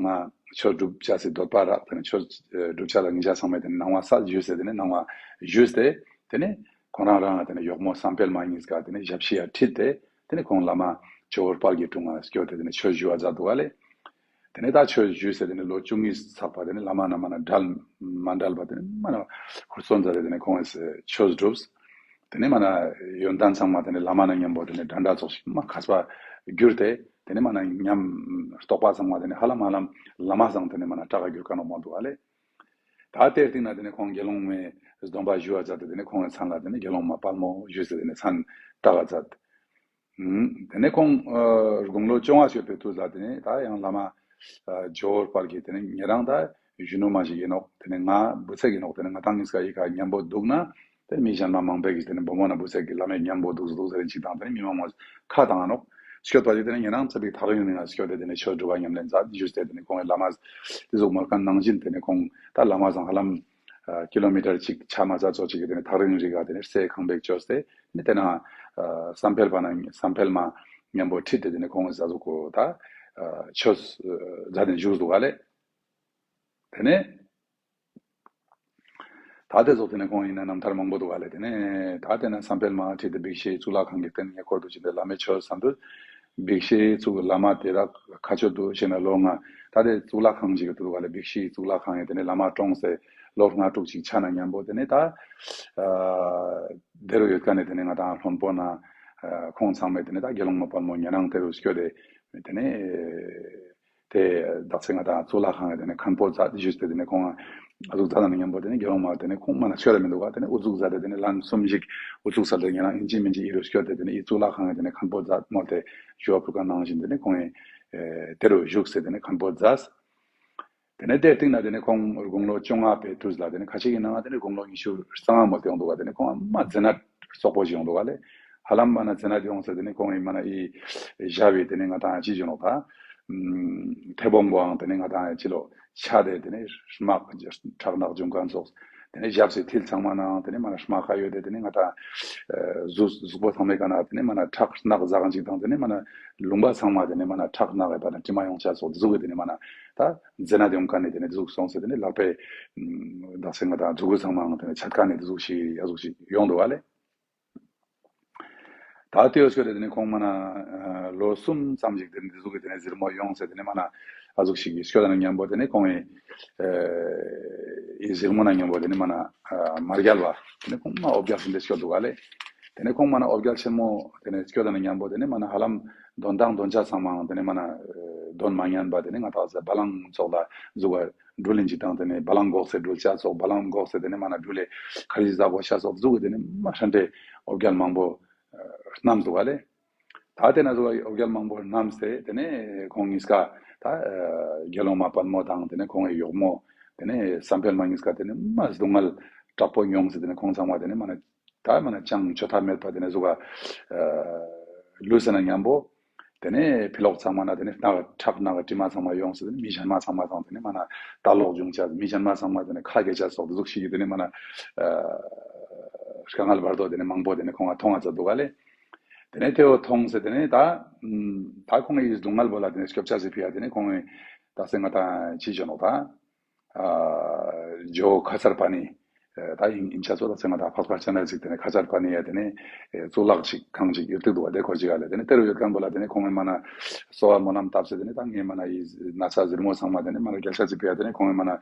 ང་ཆོས་སྒྲུབ་བྱ་སའི་འདོད་པ་རག། དེ་ནས་ཆོས་སྒྲུབ་བྱ་ལ་ངེད་ཅག་ཚང་མས་དེ་ནས་གནང་བ་ས་ཞུས་ཏེ་དེ་ནས་གནང་བ་ཞུས་ཏེ་དེ་ནས་ཁོང་རང་རང་ལ་དེ་ནས་གཡོག་མོ་བསམ་འཕེལ་མ་གཉིས་ཀ་དེ་ནས་ཞབས་ཕྱི་ཡ་ཁྲིད་དེ་དེ་ནས་ཁོང་བླ་མ་ཇོ་བོ་དཔལ་གྱི་དྲུང་ང་སྐྱོད་དེ་དེ་ནས་ཆོས་ཞུ་བ་མཛད་འདུག་ག་ལེ། དེ་ནས་ད་ཆོས་ཞུས་ཟེར་དེ་ནས་ལོ་བཅུ་གཉིས་ཚགས་པ་དེ་ནས་བླ་མ་ན་མ་ན་འབྲལ་མ་འབྲལ་བ་དེ་ནས་མ་ན་ཧུར་བརྩོན་མཛད་དེ་དེ་ནས་ཁོང་གིས་ཆོས་སྒྲུབས། དེ་ནས་མ་ན་ཡོན་ཏན་ཚང་མ་དེ་ནས་བླ་མ་ན་མཉམ་པོ་དེ་ནས་འདྲ་འདྲ་ཙོགས་ཤིག་མ་མཁས་པ་གྱུར་ཏེ་དེ་ནས་མ་ན་ཉམས་རྟོགས་པ་ཚང་མ་དེ་ནས་ཧ་ལམ་ཧ་ལམ་བླ་མ་སང་དེ་ནས་མ་ན་དྲག་ག་གྱུར་ཀ་ནོག་མོལ་འདུག་ག་ལེ། ད་དེའི་སྟིང་ན་དེ་ནས་ཁོང་དགེ་སློང་མའི་ སྡོམ་པ་ཞུ་བ་མཛད་དེ་དེ་ནས་ཁོང་གི་མཚན་ལ་དེ་ནས་དགེ་སློང་མ་དཔལ་མོ་ཞུས་ཏེ་དེ་ནས་མཚན་བཏགས་པ་མཛད། ཨུམ། དེ་ནས་ཁོང་ཨ་དགུང་ལོ་བཅོ་ལྔ་སྐྱོད་པའི་དུས་ལ་དེ་ནས་ད་ཡང་བླ་མ་ཨ་ཇོ་བོ་དཔལ་གྱིས་དེ་ནས་ཉེ་རང་ད་གཞོན་ནུ་མ་ཞིག་ཡིན་ནོག། དེ་ནས་ང་བུ་ཚ་ཡིན་ནོག། དེ་ནས་ང་དང་གཉིས་ཀ་ཡི་ཁ་མཉམ་པོ་འདུག་ན་དེ་ནས་མི་གཞན་མ་མང་པོ་གིས་དེ་ནས་བུ་མོ་ན་བུ་ཚ་གི་བླ་མའི་མཉམ་པོ་འདུག་འདུག་ཟེར་ཅིག་དང་དེ་ནས་མི་མང་མོ་ཁ་བཏང་ནོག། སྐྱོད་པ་དེ་དེ་ནས་ཉེ་རང་ཚ་བིག་ཐག་རིང་ནས་ང་སྐྱོད་དེ་དེ་ནས་ཆོས་སྒྲུབ་པ་ཉམས་ལེན་མཛད་ཞུས་ཏེ་དེ་ནས་ཁོང་གི་བླ་མ་དེ་ཟུག་མོལ་མཁན་ནང་བཞིན་དེ་ནས་ཁོང་ད་བླ་མ་ཚང་ཧ་ལམ་ཨ་ཀི་ལོ་མི་ཊར་གཅིག་ཆ་མ་ཚད་ཙོགས་ཅིག་གི་དེ་ནས་ཐག་རིང་རིང་ག་དེ་ནས་སའི་ཁང་པའི་ཅོས་ཏེ་ནི་དེ་ན་ཨ་བསམ་འཕེལ་པ་ན་བསམ་འཕེལ་མ་མཉམ་པོ་ཁྲིད་དེ་དེ་ནས་ཁོང་ཟ་ཟུག་གོ་ད་ཨ་ཆོས་ཨ་མཛད་དེ་བཞུགས་འདུག་ག་ལེ། དེ་ནས་ད་དེ་ཟུག་དེ་ནས་ཁོང་ཡིན་ན་རྣམ་ཐར་མང་པོ་འདུག་ག་ལེ། དེ་ནས་ད་དེ་ན་བསམ་འཕེལ་མ་ཁྲིད་དེ་བིག་ཤི་གཙུག་ལག་ཁང་གི་སྟེང་ཉེ་འཁོར་དུ་ཕྱིན་ཏེ་བླ་མའི་ཆོས་བསམ་དུས་བིག་ཤི་གཙུག་བླ་མ་དེ་དག་ཁ་ཆོད་དུ་ཕྱིན་ན་ལོ་ལྔ། ད་དེ་གཙུག་ལག་ཁང་ཞིག་གི་དུས་ག་ལ་བིག་ཤི་གཙུག་ལག་ཁང་ཡིན། དེ་ནས་བླ་མ་གྲོངས་སེ་ལོ་ལྔ་དྲུག་ཅིག་ཆ་ན་མཉམ་པོ་དེ་ནས་ད་ཨ་དེ་རུ་ཡོད་མཁན་ནས་དེ་ནས་ང་དང་ལྷོན་པོ་ན་ཨ་ཁོང་ཚང་མས་དེ་ནས་ད་དགེ་སློང་མ་དཔལ་མོ་ཉེ་རང་དེ་རུ་སྐྱོད་དེ་དེ་ནས་དེ་དག་ས་ང་དང་གཙུག་ལག་ཁང་ཡ་དེ་ནས་མཁན་པོ་མཛད་ཞུས་ཏེ་དེ་ནས་ཁོང་ཨ་ཟུག་མཛད་ན་མཉམ་པོ་དེ་ནས་དགེ་སློང་མ་དེ་ནས་ཁོང་མ་ན་ཤོར་ར་མི་འདུག་ག། དེ་ནས་ཨུ་ཚུགས་མཛད་དེ་དེ་ནས་ལན་གསུམ་ཞིག་ཨུ་ཚུགས་ས་དེ་ཉེ་རང་ཨིན་ཅི་མིན་ཅི་ཨི་རུ་སྐྱོད་དེ་དེ་ནས་ཨི་གཙུག་ལག་ཁང་ཡ་དེ་ནས་མཁན་པོ་མཛད་མོལ་ཏེ་ཞུ་བ་ཕུལ་མཁན་ནང་བཞིན་དེ་ནས་ཁོང་ཨེ་དེ་རུ་བཞུགས་སེ་དེ་ནས་མཁན་པོ་མཛད། དེ་ནས་དེ་རྟིང་ན་དེ་ནས་ཁོང་དགུང་ལོ་བཅོ་ལྔ་པའི་དུས་ལ་དེ་ནས་ཁ་ཅིག་གི་ནང་དེ་ནས་དགུང་ལོ་ཉི་ཤུ་རྩ་ལྔ་མོལ་ཏེ་ཡོང་འདུག་ག། དེ་ནས་ཁོང་མ་མཛེ་ནད་སོག་པོ་ཞིག་ཡོང་འདུག་ག་ལེ། ཧ་ལམ་མ་ན་མཛེ་ནད་ཡོང་སེ་དེ་ནས་ཁོང་ཨེ་མ་ན་ཨི་ཞབས་པའི་དེ་ནས་ང་དང་ཅི་ཞིག་ནོག་ད། ཨུམ་མཐེ་བོང་གོའང་དེ་ནས་ང་དང་ཅི་ལོ་ཆ་དེ་དེ་ནས་རྨག་ཁྲག་རྣག་འབྱུང་མཁན་ཙོགས། དེ་ནས་ཞབས་སི་མཐིལ་ཚང་མ་ནང་དེ་ནས་མ་ན་རྨག་ཁ་ཡོད་དེ་དེ་ནས་ང་དང་ཨ་གཟུགས་གཟུགས་པོ་ཚང་མའི་ཀ་ན་དེ་ནས་མ་ན་ཁྲག་རྣག་ཟག་གང་ཅིག་དང་དེ་ནས་མ་ན་ལུང་པ་ཚང་མ་དེ་ནས་མ་ན་ཁྲག་རྣག་ཡོད་པ་ན་དྲི་མ་ཡོང་ཆ་ཙོགས་དེ་ཟུག་གི་དེ་ནས་མ་ན་ད་མཛེ་ནད་ཡོང་མཁན་ནི་དེ་ནས་ཟུག་སོང་སེ་དེ་ནས་ལག་པའི་ཨུམ་དག་ས་ང་དང་མཛུ་གུ་ཚང་མའང་དེ་ནས་ཆད་མཁན་ནི་དེ་ཟུག་ཞིག་ཡ་ཟུག་ཞིག་ཡོང་འདུག་ག་ལེ། ད་དེ་ཡོད་སྐྱོད་དེ་ནས་ཁོང་མ་ན་ཨ་ལོ་གསུམ་ཙམ་ཞིག་དེ་ནས་དེ་ཟུག་གི་དེ་ནས་ཟུར་མོ་ཡོང་སེ་དེ་ནས་མ་ན་ཨ་ཟུག་ཞིག་གི་སྐྱོད་ན་མཉམ་པོ་དེ་ནས་ཁོང་ཨེ་ཨེ་ཟུར་མོ་ན་མཉམ་པོ་དེ་ནས་མ་ན་ཨ་མ་རྒྱལ་བ་དེ་ནས་ཁོང་མ་འོ་བརྒྱལ་ཟིན་ཏེ་སྐྱོད་འདུག་ག་ལེ། དེ་ནས་ཁོང་མ་ན་འོ་བརྒྱལ་ཆེན་མོ་དེ་ནས་སྐྱོད་ན་མཉམ་པོ་དེ་ནས་མ་ན་ཧ་ལམ་དོན་དང་དོན་ཆ་ཚང་མའང་དེ་ནས་མ་ན་ཨེ་དོན་མ་ཉན་པ་དེ་ནས་ང་ཏང་ཟེར་བ་ལང་ཙོགས་ལ་ཟུག་ག་འགྲུལ་ལིན་ཅིག་དང་དེ་ནས་བ་ལང་འགོག་སེ་འགྲུལ་ཆ་ཙོགས་བ་ལང་འགོག་སེ་དེ་ནས་མ་ན་འགྲུལ་ལེ་ཁ་རི་ཟ་གོ་ཤ་ཙོགས་ཟུག་གི་དེ་ནས་མ་ཧྲན་ཏེ་འོ་བརྒྱལ་མང་པོ་ཨ་རྣམས་འདུག་ག་ལེ། ད་དེ་ན་ཟུག་ག་འོ་བརྒྱལ་མང་པོ་རྣམས་ཏེ་དེ་ནས་ཁོང་གཉིས་ཀ་ད་ཨ་དགེ་སློང་མ་དཔལ་མོ་དང་དེ་ནས་ཁོང་གི་གཡོག་མོ་དེ་ནས་བསམ་འཕེལ་མ་གཉིས་ཀ་དེ་ནས་མ་སྡུག་བསྔལ་དྲག་པོ་མྱོང་སེ་དེ་ནས་ཁོང་ཚང་མ་དེ་ནས་མ་ན་ད་མ་ན་ཅང་བཅོ་ཐབས་མེད་པ་དེ་ནས་ཟུག་ག་ཨ་ལུས་ཟེར་ན་མཉམ་པོ། དེ་ནས་ཕི་ལོག་ཚང་མ་ན་དེ་ནས་རྣག་ཁྲག་རྣག་དྲི་མ་ཚང་མ་ཡོང་སེ་དེ་ནས་མི་གཞན་མ་ཚང་མ་དང་དེ་ནས་མ་ན་ལྟ་ལོག་བྱུང་ཆ་མི་གཞན་མ་ཚང་མ་དེ་ནས་ཁ་གྱེས་ཆ་སོགས་དེ་ཟུག་ཞིག་གི་དེ་ནས་མ་ན་ཨ་དཀའ་ངལ་བར་དོ་དེ་ནས་མང་པོ་དེ་ནས་ཁོང་ང་མཐོང་ང་ཚ་འདུག་ག་ལེ། དེ་ནས་དེ་བོ་མཐོང་སེ་དེ་ནས་ད་ཨམ་ད་ཁོང་ངི་སྡུག་བསྔལ་བོ་ལ་དེ་ནས་སྐྱོབ་ཆ་ཞིག་ཕི་ཡ་དེ་ནས་ཁོང་ངི་ད་སེ་ང་ད་ཅི་བྱོ་ནོག་ད། ཨ་ཇོ་ཁ་ཚར་པ་ནི་ཨ་ད་ཡིན་ཡིན་ཆ་ཚོ་ད་ཚེ་ང་ད་འཕགས་པ་སྤྱན་རས་གཟིགས་དེ་ནས་ཁ་ཚར་པ་ནི་ཡ་དེ་ནས་ཨེ་གཙུག་ལག་ཅིག་ཁང་ཅིག་ཡོད་དེ་འདུག་བ། དེ་ཁོ་ཅིག་ག་ལེ་དེ་ནས་དེ་རུ་ཡོད་མཁན་པོ་ལ་དེ་ནས་ཁོང་ངི་མ་ན་གསོལ་བ་སྨོན་ལམ་བཏབ་སེ་དེ་ནས་ད་ངས་མ་ན་ཡི་ན་ཚ་ཟུར་མོ་ཚང་མ་དེ་ནས་མ་ན་རྒྱལ་ཆ་ཅིག་ཕི་ཡ་དེ་ནས་ཁོང་ངི་མ་ན་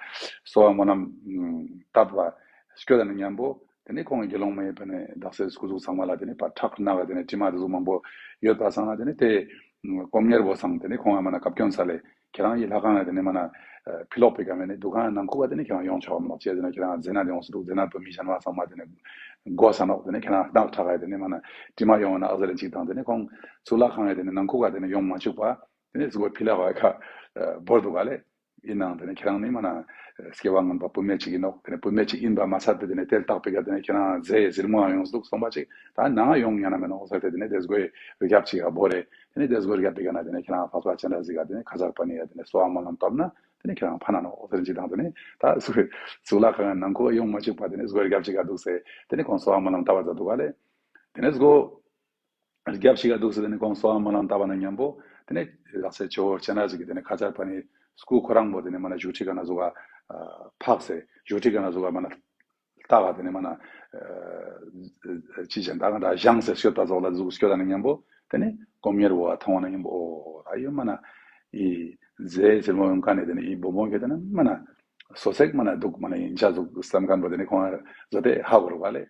གསོལ་བ་སྨོན་ལམ་བཏབ་བ་སྐྱོད་ད་ནས་མཉམ་པོ་དེ་ནས་ཁོང་གི་དགེ་སློང་མའི་ཕ་ནས་དག་སའི་སྐུ་གཟུགས་ཚང་མ་ལ་དེ་ནས་ཕར་ཁྲག་རྣག་དེ་ནས་དྲི་མ་དེ་ཟུག་མང་པོ་ཡོད་པ་སང་ན་དེ་ནས་དེ་སྐོམ་གཉེར་བོ་སང་དེ་ནས་ཁོང་ང་མ་ན་བཀའ་བཀྱོན་ས་ལེ། ཁྱེད་རང་ཡི་ལྷ་ཁང་ང་དེ་ནས་མ་ན་ཕི་ལོག་པའི་ཀ་མེད་ནས་འདུ་ཁང་ནང་ཁུག་ག་དེ་ནས་ཁྱེད་རང་ཡོང་ཆོག་མ་ནོག་ཅེས་ཟེར་ན་ཁྱེད་རང་མཛེ་ནད་ཡོང་སུ་འདུག། མཛེ་ནད་པོ་མི་གཞན་མ་ཚང་མ་དེ་ནས་འགོ་ས་ནོག། དེ་ནས་ཁྱེད་རང་རྣག་ཁྲག་ག་དེ་ནས་མ་ན་དྲི་མ་ཡོང་ན་ཨ་ཟེར་ཅིག་དང་དེ་ནས་ཁོང་གཙུག་ལག་ཁང་ང་དེ་ནས་ནང་ཁུག་ག་དེ་ནས་ཡོང་མ་བཅུག་པ་དེ་ནས་ཟུག་པ་ཕི་ལོག་ག་བོར་འདུག་ག་ལེ། ཡིན་ནའང་དེ་ནས་ཁྱེད་རང་ནི་མ་ན་སྐྱེ་བ་སྔོན་པ་བུད་མེད་ཅིག་ཡིན་ནོག། དེ་ནས་བུད་མེད་ཅིག་ཡིན་པ་མ་ཚད་པའི་དེ་ནས་དེ་ལྟག་པའི་ཀ་དེ་ནས་ཁྱེད་རང་མཛེ་ཟུར་མོ་ཡང་ཡོང་སུ་འདུག་སོང་པ་ཅིག་ད་ནང་ཡོང་ཉན་ན་མེད་ནོག་ཟེར་ཏེ་དེ་ནས་དེ་སྒོའི་རྒྱབ་ཅིག་ག་བོར་རེ། དེ་ནས་དེ་སྒོའི་རྒྱབ་པའི་ཀ་ན་དེ་ནས་ཁྱེད་རང་འཕགས་པ་སྤྱན་རས་གཟིགས་ག་དེ་ནས་ཁ་ཚར་པ་ནི་ཡ་དེ་ནས་གསོལ་བ་སྨོན་ལམ་བཏབ་ན་དེ་ནས་ཁྱེད་རང་ཕན་ན་ནོག་ཟེར་ཅིག་དང་དེ་ནས་ད་གཙུག་ལག་ཁང་ནང་ཁུག་ག་ཡོང་མ་བཅུག་པ་དེ་ནས་སྒོའི་རྒྱབ་ཅིག་ག་འདུག་སེ་དེ་ནས་ཁོང་གསོལ་བ་སྨོན་ལམ་བཏབ་པ་ད་འདུག་ག་ལེ། དེ་ནས་སྒོ་རྒྱབ་ཞིག་ག་འདུག་སེ་དེ་ནས་ཁོང་གསོལ་བ་སྨོན་ལམ་བཏབ་པ་ན་མཉམ་པོ་དེ་ནས་ལགས་སེ་ཇོ་བོ་སྤྱན་རས་གཟིགས་ཀྱིས་དེ་ནས་ཁ་ཚར་པ་ནི་སྐུ་ཁོ་རང་པོ་དེ་ནས་མ་ན་བཞུགས་ཁྲི་ག་ན་ཟུག་ག་ཕག་སེ་བཞུགས་ཁྲི་ག་ན་ཟུག་ག་མ་ན་ལྟ་ག་དེ་ནས་མ་ན་ཅི་ཅན་ད་ག་ད་བཞེངས་སེ་སྐྱོད་པ་ཟོག་ལ་ཟུག་སྐྱོད་ད་ན་མཉམ་པོ་དེ་ནས་སྐོམ་གཉེར་བོ་མཐོང་བ་ན་མཉམ་པོ་ཨོ་ད་ཡོད་མ་ན་ཨི་མཛེ་ཟུར་མོ་ཡོང་ཀ་ནས་དེ་ནས་ཨི་བུ་མོ་གི་དེ་ནས་མ་ན་སོ་སེག་མ་ན་འདུག་མ་ན་ཡིན་ཆ་ཟུག་བསམ་མཁན་པོ་དེ་ནས་ཁོང་ཟོ་དེ་ཧ་གོ་རུ་བ་ལེ།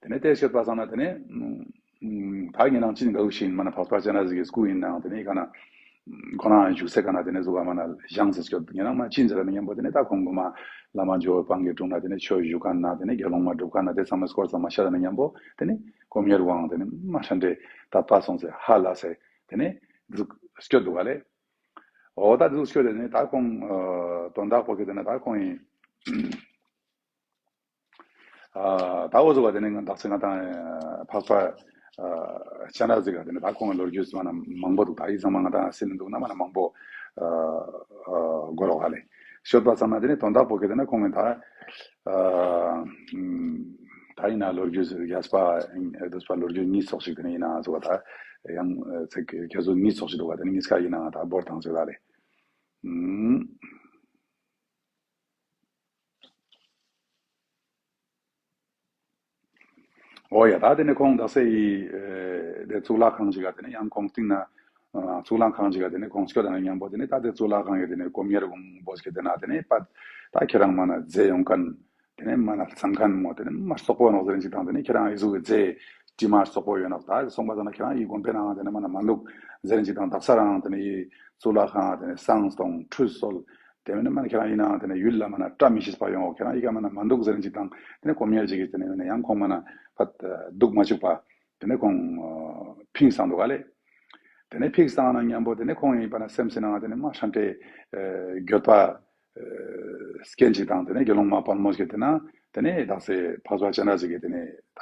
དེ་ནས་དེ་སྐྱོད་པ་སང་ན་དེ་ནས་ཨུམ་ད་ངེད་རང་ཅི་ནས་འགའ་ཞིག་ཡིན་མ་ན་འཕགས་པ་སྤྱན་རས་གཟིགས་ཀྱི་སྐུ་ཡིན་ནའང་དེ་ནས་ཨི་ཀ་ན་ ཁོ་རང་བཞུགས་སའི་ཀ་ན་དེ་ནེ་ཟུག་ག་མ་ན་བཞེངས་སེ་སྐྱོད་ཉེ་རང་མ་ཅི་ཟེར་ན་མཉམ་པོ་དེ་ནེ་ད་ཁོང་གོ་མ་བླ་མ་ཇོ་བོ་སྤང་གི་དྲུང་ན་དེ་ནེ་ཆོས་ཞུ་ཁན་ན་དེ་ནེ་དགེ་སློང་མ་སྒྲུབ་ཁན་ན་དེ་ཚང་མའི་སྐོར་ཚང་མ་ཤད་ན་མཉམ་པོ་དེ་ནེ་སྒོམ་ཡེར་བོའང་དེ་ནེ་མ་ཧྲན་ཏེ་དད་པ་སོང་སེ་ཧ་ལས་སེ་དེ་ནེ་ཟུག་སྐྱོད་དུག་ག་ལེ། འོ་ད་ཟུག་སྐྱོད་དེ་ནེ་ད་ཁོང་དོན་དག་པོ་གི་དེ་ནེ་ད་ཁོང་ཡིན། ཨ་ད་འོ་ཟུག་པ་དེ་ནེ་ང་དག་ས་ང་དང་འཕགས་པ་སྤྱན་རས་གཟིགས་ཀ་དེ་ནེ་ད་ཁོང་གི་ལོ་རྒྱུས་མ་ན་མང་པོ་དུག་ད་ཡི་ཚང་མ་ང་དང་སེ་ནེ་དུག་ན་མ་ན་མང་པོ་ཨ་ཨ་གོ་རོག་ཧ་ལེ། ཤོད་པ་ཚང་ན་དེ་ནེ་དོན་དག་པོ་གི་དེ་ནེ་ཁོང་གི་ད་ཨ་ད་ཡིན་ན་ལོ་རྒྱུས་རྒྱས་པ་ཨེ་དུས་པ་ལོ་རྒྱུས་གཉིས་ཙོགས་ཤིག་དེ་ནེ་ཡིན་ན་ཟུག་པ་ད་ཡང་ཚིག་རྒྱ་མཚོ་གཉིས་ཙོགས་ཤིག་དུག་པ་དེ་ནེ་གཉིས་ཀ་ཡིན་ན་ད་བོར་དང་ཟེར་ད་ལེ། འོ་ཡ་ད་དེ་ནེ་ཁོང་དག་ས་ཡི་ཨེ་དེ་གཙུག་ལག་ཁང་ཞིག་ག་དེ་ནེ་ཡང་ཁོང་སྟིང་ན་ཨ་གཙུག་ལག་ཁང་ཞིག་ག་དེ་ནེ་ཁོང་སྐྱོད་དང་མཉམ་པོ་དེ་ནེ་ད་དེ་གཙུག་ལག་ཁང་གི་དེ་ནེ་སྒོམ་ཡེར་བོ་བོས་ཀྱི་དེ་ན་དེ་ནེ་པ་ད་ཁྱེད་རང་མ་ན་མཛེས་ཡོང་ཁན་དེ་ནེ་མ་ན་ཚང་ཁན་མོ་དེ་ནེ་མ་རྩོག་པོ་ནོག་ཟེར་རིན་ཅིག་དང་དེ་ནེ་ཁྱེད་རང་ཨི་ཟུག་གི་མཛེས་དྲི་མ་རྩོག་པོ་ཡོད་ནོག་ད་སོང་པ་ད་ན་ཁྱེད་རང་ཨི་དགོན་པའི་ནང་དེ་ནེ་མ་ན་མ་ལུག་ཟེར་རིན་ཅིག་དང་དག་ས་རང་དེ་ནེ་ཨི་གཙུག་ལག་ཁང་དེ་ནེ་བསང་གཏོང་ཁྲུས་གསོལ། དེ་མིན་ན་མ་ན་ཁྱེད་རང་ཡིན་ནའང་དེ་ནེ་ཡུལ་ལ་མ་ན་བཀྲ་མི་ཤིས་པ་ཡོང་ཁྱེད་རང་ཡི་ག་མ་ན་མ་འདུག་ཟེར་རིན་ཅིག་དང་དེ་ནེ་སྒོམ་ཡེར་ཅིག་གི་དེ་ནེ་ཡང་ཁོང་མ་ན་ཕ་འདུག་མ་བཅུག་པ་དེ་ནེ་ཁོང་ཕིངས་སང་དུག་ག་ལེ། དེ་ནེ་ཕིངས་སང་ན་མཉམ་པོ་དེ་ནེ་ཁོང་ཡིན་པ་ན་སེམས་སི་ནང་དེ་ནེ་མ་ཧྲན་ཏེ་འགྱོད་པ་སྐྱེན་ཅིག་དང་དེ་ནེ་དགེ་སློང་མ་དཔལ་མོ་ཞིག་དེ་ན་དེ་ནེ་དག་ས་འཕགས་པ་སྤྱན་རས་གཟིགས་ཀྱི་དེ་ནེ་ད་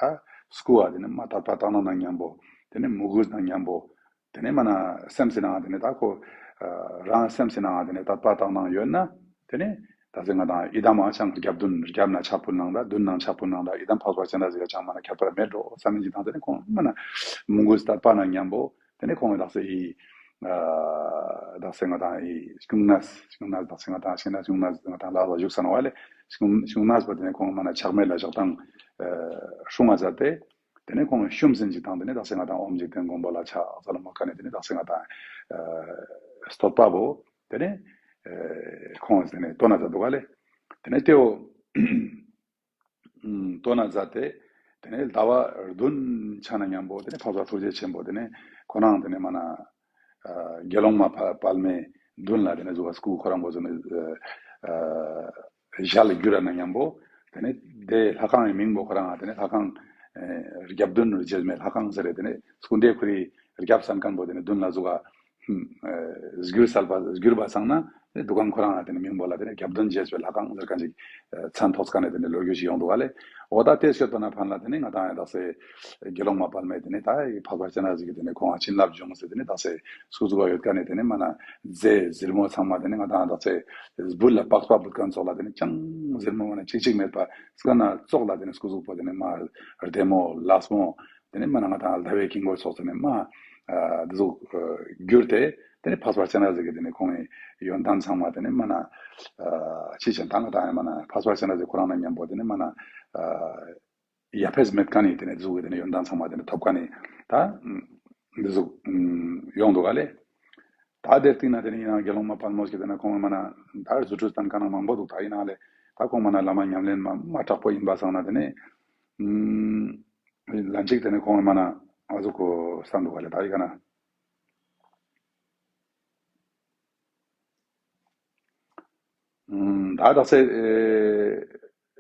སྐུ་བ་དེ་ནེ་མ་དད་པ་དག་སྣང་ན་མཉམ་པོ་དེ་ནེ་མོས་གུས་ན་མཉམ་པོ། དེ་ནེ་མ་ན་སེམས་སི་ནང་དེ་ནེ་ད་ཁོ་རང་སེམས་སི་ནང་དེ་ནེ་དད་པ་དག་སྣང་ཡོད་ན་དེ་ནེ་ད་ཟེར་ང་དང་ཡི་དམ་ཨ་ཅང་རྒྱབ་མདུན་རྒྱབ་ན་ཕྱག་ཕུལ་ནང་ད་མདུན་ནང་ཕྱག་ཕུལ་ནང་ད་ཡི་དམ་འཕགས་པ་སྤྱན་རས་གཟིགས་ཀ་ཅང་མ་ན་ཁྱད་པར་མེད་འགྲོ་བསམ་མིན་ཅིག་དང་དེ་ནེ་ཁོང་མ་ན་མོས་གུས་དད་པ་ན་མཉམ་པོ་དེ་ནེ་ཁོང་གི་དག་ས་ཡི་ཨ་དག་ས་ང་དང་ཡི་སྨྱུང་གནས་སྨྱུང་གནས་དག་ས་ང་དང་ཤེས་ན་སྨྱུང་གནས་ང་དང་ལ་ལ་བཞུགས་ས་ན་བ་ལེ་སྨྱུང་སྨྱུང་གནས་པོ་དེ་ནེ་ཁོང་མ་ན་ཆག་མེད་ལ་ཞག་དང་སྲུང་ང་མཛད་དེ། དེ་ནེ་ཁོང་ཤུམ་སིན་ཅིག་དང་དེ་ནེ་དག་ས་ང་དང་ཨོཾ་འཇིག་རྟེན་མགོན་པོ་ལ་ཕྱག་འཚལ་ལོ་མ་ཀ་ནེ་དེ་ནེ་དག་ས་ང་དང་ཨ་བསྟོད་པ་བོ་དེ་ནེ་ཨ་ཁོང་དེ་ནེ་དོན་ན་མཛད་དུག་ག་ལེ། དེ་ནེ་དེའོ་དོན་ན་མཛད་དེ་དེ་ནེ་ཟླ་བ་བདུན་ཆ་ན་མཉམ་པོ་དེ་ནེ་འཕགས་པ་ཐུགས་རྗེ་ཆེན་པོ་དེ་ནེ་ཁོ་རང་དེ་ནེ་མ་ན་ཨ་དགེ་སློང་མ་དཔལ་མོའི་མདུན་ལ་དེ་ནེ་ཟུག་པ་སྐུ་ཁོ་རང་བོ་ཟུག་ནེ་ཨ་ཨ་ཞལ་བསྒྱུར་ར་ན་མཉམ་པོ། དེ་ནེ་དེ་ལྷ་ཁང་གི་མིང་པོ་ཁོ་རང་དེ་ནེ་ལྷ་ཁང་ཨེ་རྒྱབ་མདུན་རུ་རྗེས་མའི་ལྷ་ཁང་ཟེར་རེ་དེ་ནེ་སྐུ་འདྲའི་ཁོ་རི་རྒྱབ་སན་ཁན་པོ་དེ་ནེ་མདུན་ལ་ཟུག་ག་ཨེ་བསྒྱུར་སལ་པ་བསྒྱུར་པ་སང་ན་དེ་འདུ་ཁང་ཁོ་རང་དེ་ནེ་མིང་པོ་ལ་དེ་ནེ་རྒྱབ་མདུན་རྗེས་པའི་ལྷ་ཁང་ཟེར་ཁན་ཅིག་ཨེ་མཚན་ཐོགས་ཁན་ནི་དེ་ནེ་ལོ་རྒྱུས་ཤིག་ཡོང་དུག་ག་ལེ། འོ་ད་དེ་སྐྱོད་པ་ན་ཕན་ལ་དེ་ནེ་ང་དང་ཡང་དག་ས་དགེ་སློང་མ་དཔལ་མོའི་དེ་ནེ་ད་འཕགས་པ་སྤྱན་རས་གཟིགས་ཀྱི་དེ་ནེ་ཁོང་ང་བྱིན་རླབས་འབྱུང་སྟེ་དེ་ནེ་དག་ས་སྐུ་གཟུགས་པ་ཡོད་ཀ་ནེ་དེ་ནེ་མ་ན་མཛེས་ཟེར་མོ་ཚང་མ་དེ་ནེ་ང་དང་དག་ས་སྦུལ་ལ་པགས་པ་བུད་ཁན་ཙོགས་ལ་དེ་ནེ་ཅང་ཟེར་མོ་མ་ན་ཅིག་ཅིག་མེད་པ་སྐ་ན་ཙོགས་ལ་དེ་ནེ་སྐུ་གཟུགས་པོ་དེ་ནེ་མ་རྡེ་མོ་ལས་མོ་དེ་ནེ་མ་ན་ང་དང་ཟླ་བའི་དཀྱིལ་འཁོར་ཙོགས་དེ་ནེ་མ་ཨ་དེ་ཟུག་གྱུར་ཏེ་དེ་ནེ་འཕགས་པ་སྤྱན་རས་གཟིགས་ཀྱི་དེ་ནེ་ཁོང་གི་ཡོན་ཏན་ཚང་མ་དེ་ནེ་མ་ན་ཨ་ཅི་ཅན་ད་ང་དང་ཡང་མ་ན་འཕགས་པ་སྤྱན་རས་གཟིགས་ཁོ་རང་ན་མཉམ་པོ་དེ་ནེ་མ་ན་ཨ་ཡ་ཕེས་མེད་ཁན་ནི་དེ་ནེ་ཟུག་གི་དེ་ནེ་ཡོན་ཏན་ཚང་མ་དེ་ནེ་ཐོབ་ཁན་ནི་ད་འདི་ཟུག་ཡོང་དུག་ག་ལེ། ད་དེ་སྟིང་ན་དེ་ནེ་ཡིན་ན་དགེ་སློང་མ་དཔལ་མོ་ཞིག་དེ་ནེ་ཁོང་མ་ན་ད་རྫུ་འཕྲུལ་སྟན་ཁན་ན་མང་པོ་དུག་ད་ཡིན་ན་ལེ་ད་ཁོང་མ་ན་བླ་མ་ཉམས་ལེན་མ་མ་དྲག་པོ་ཡིན་པ་སང་ན་དེ་ནེ་ལན་ཅིག་དེ་ནེ་ཁོང་མ་ན་ཨ་ཟུག་གོ་སྟན་དུག་ག་ལེ་ད་ཡི་ག་ན། ཨུམ། ད་དག་ས་ཨེ་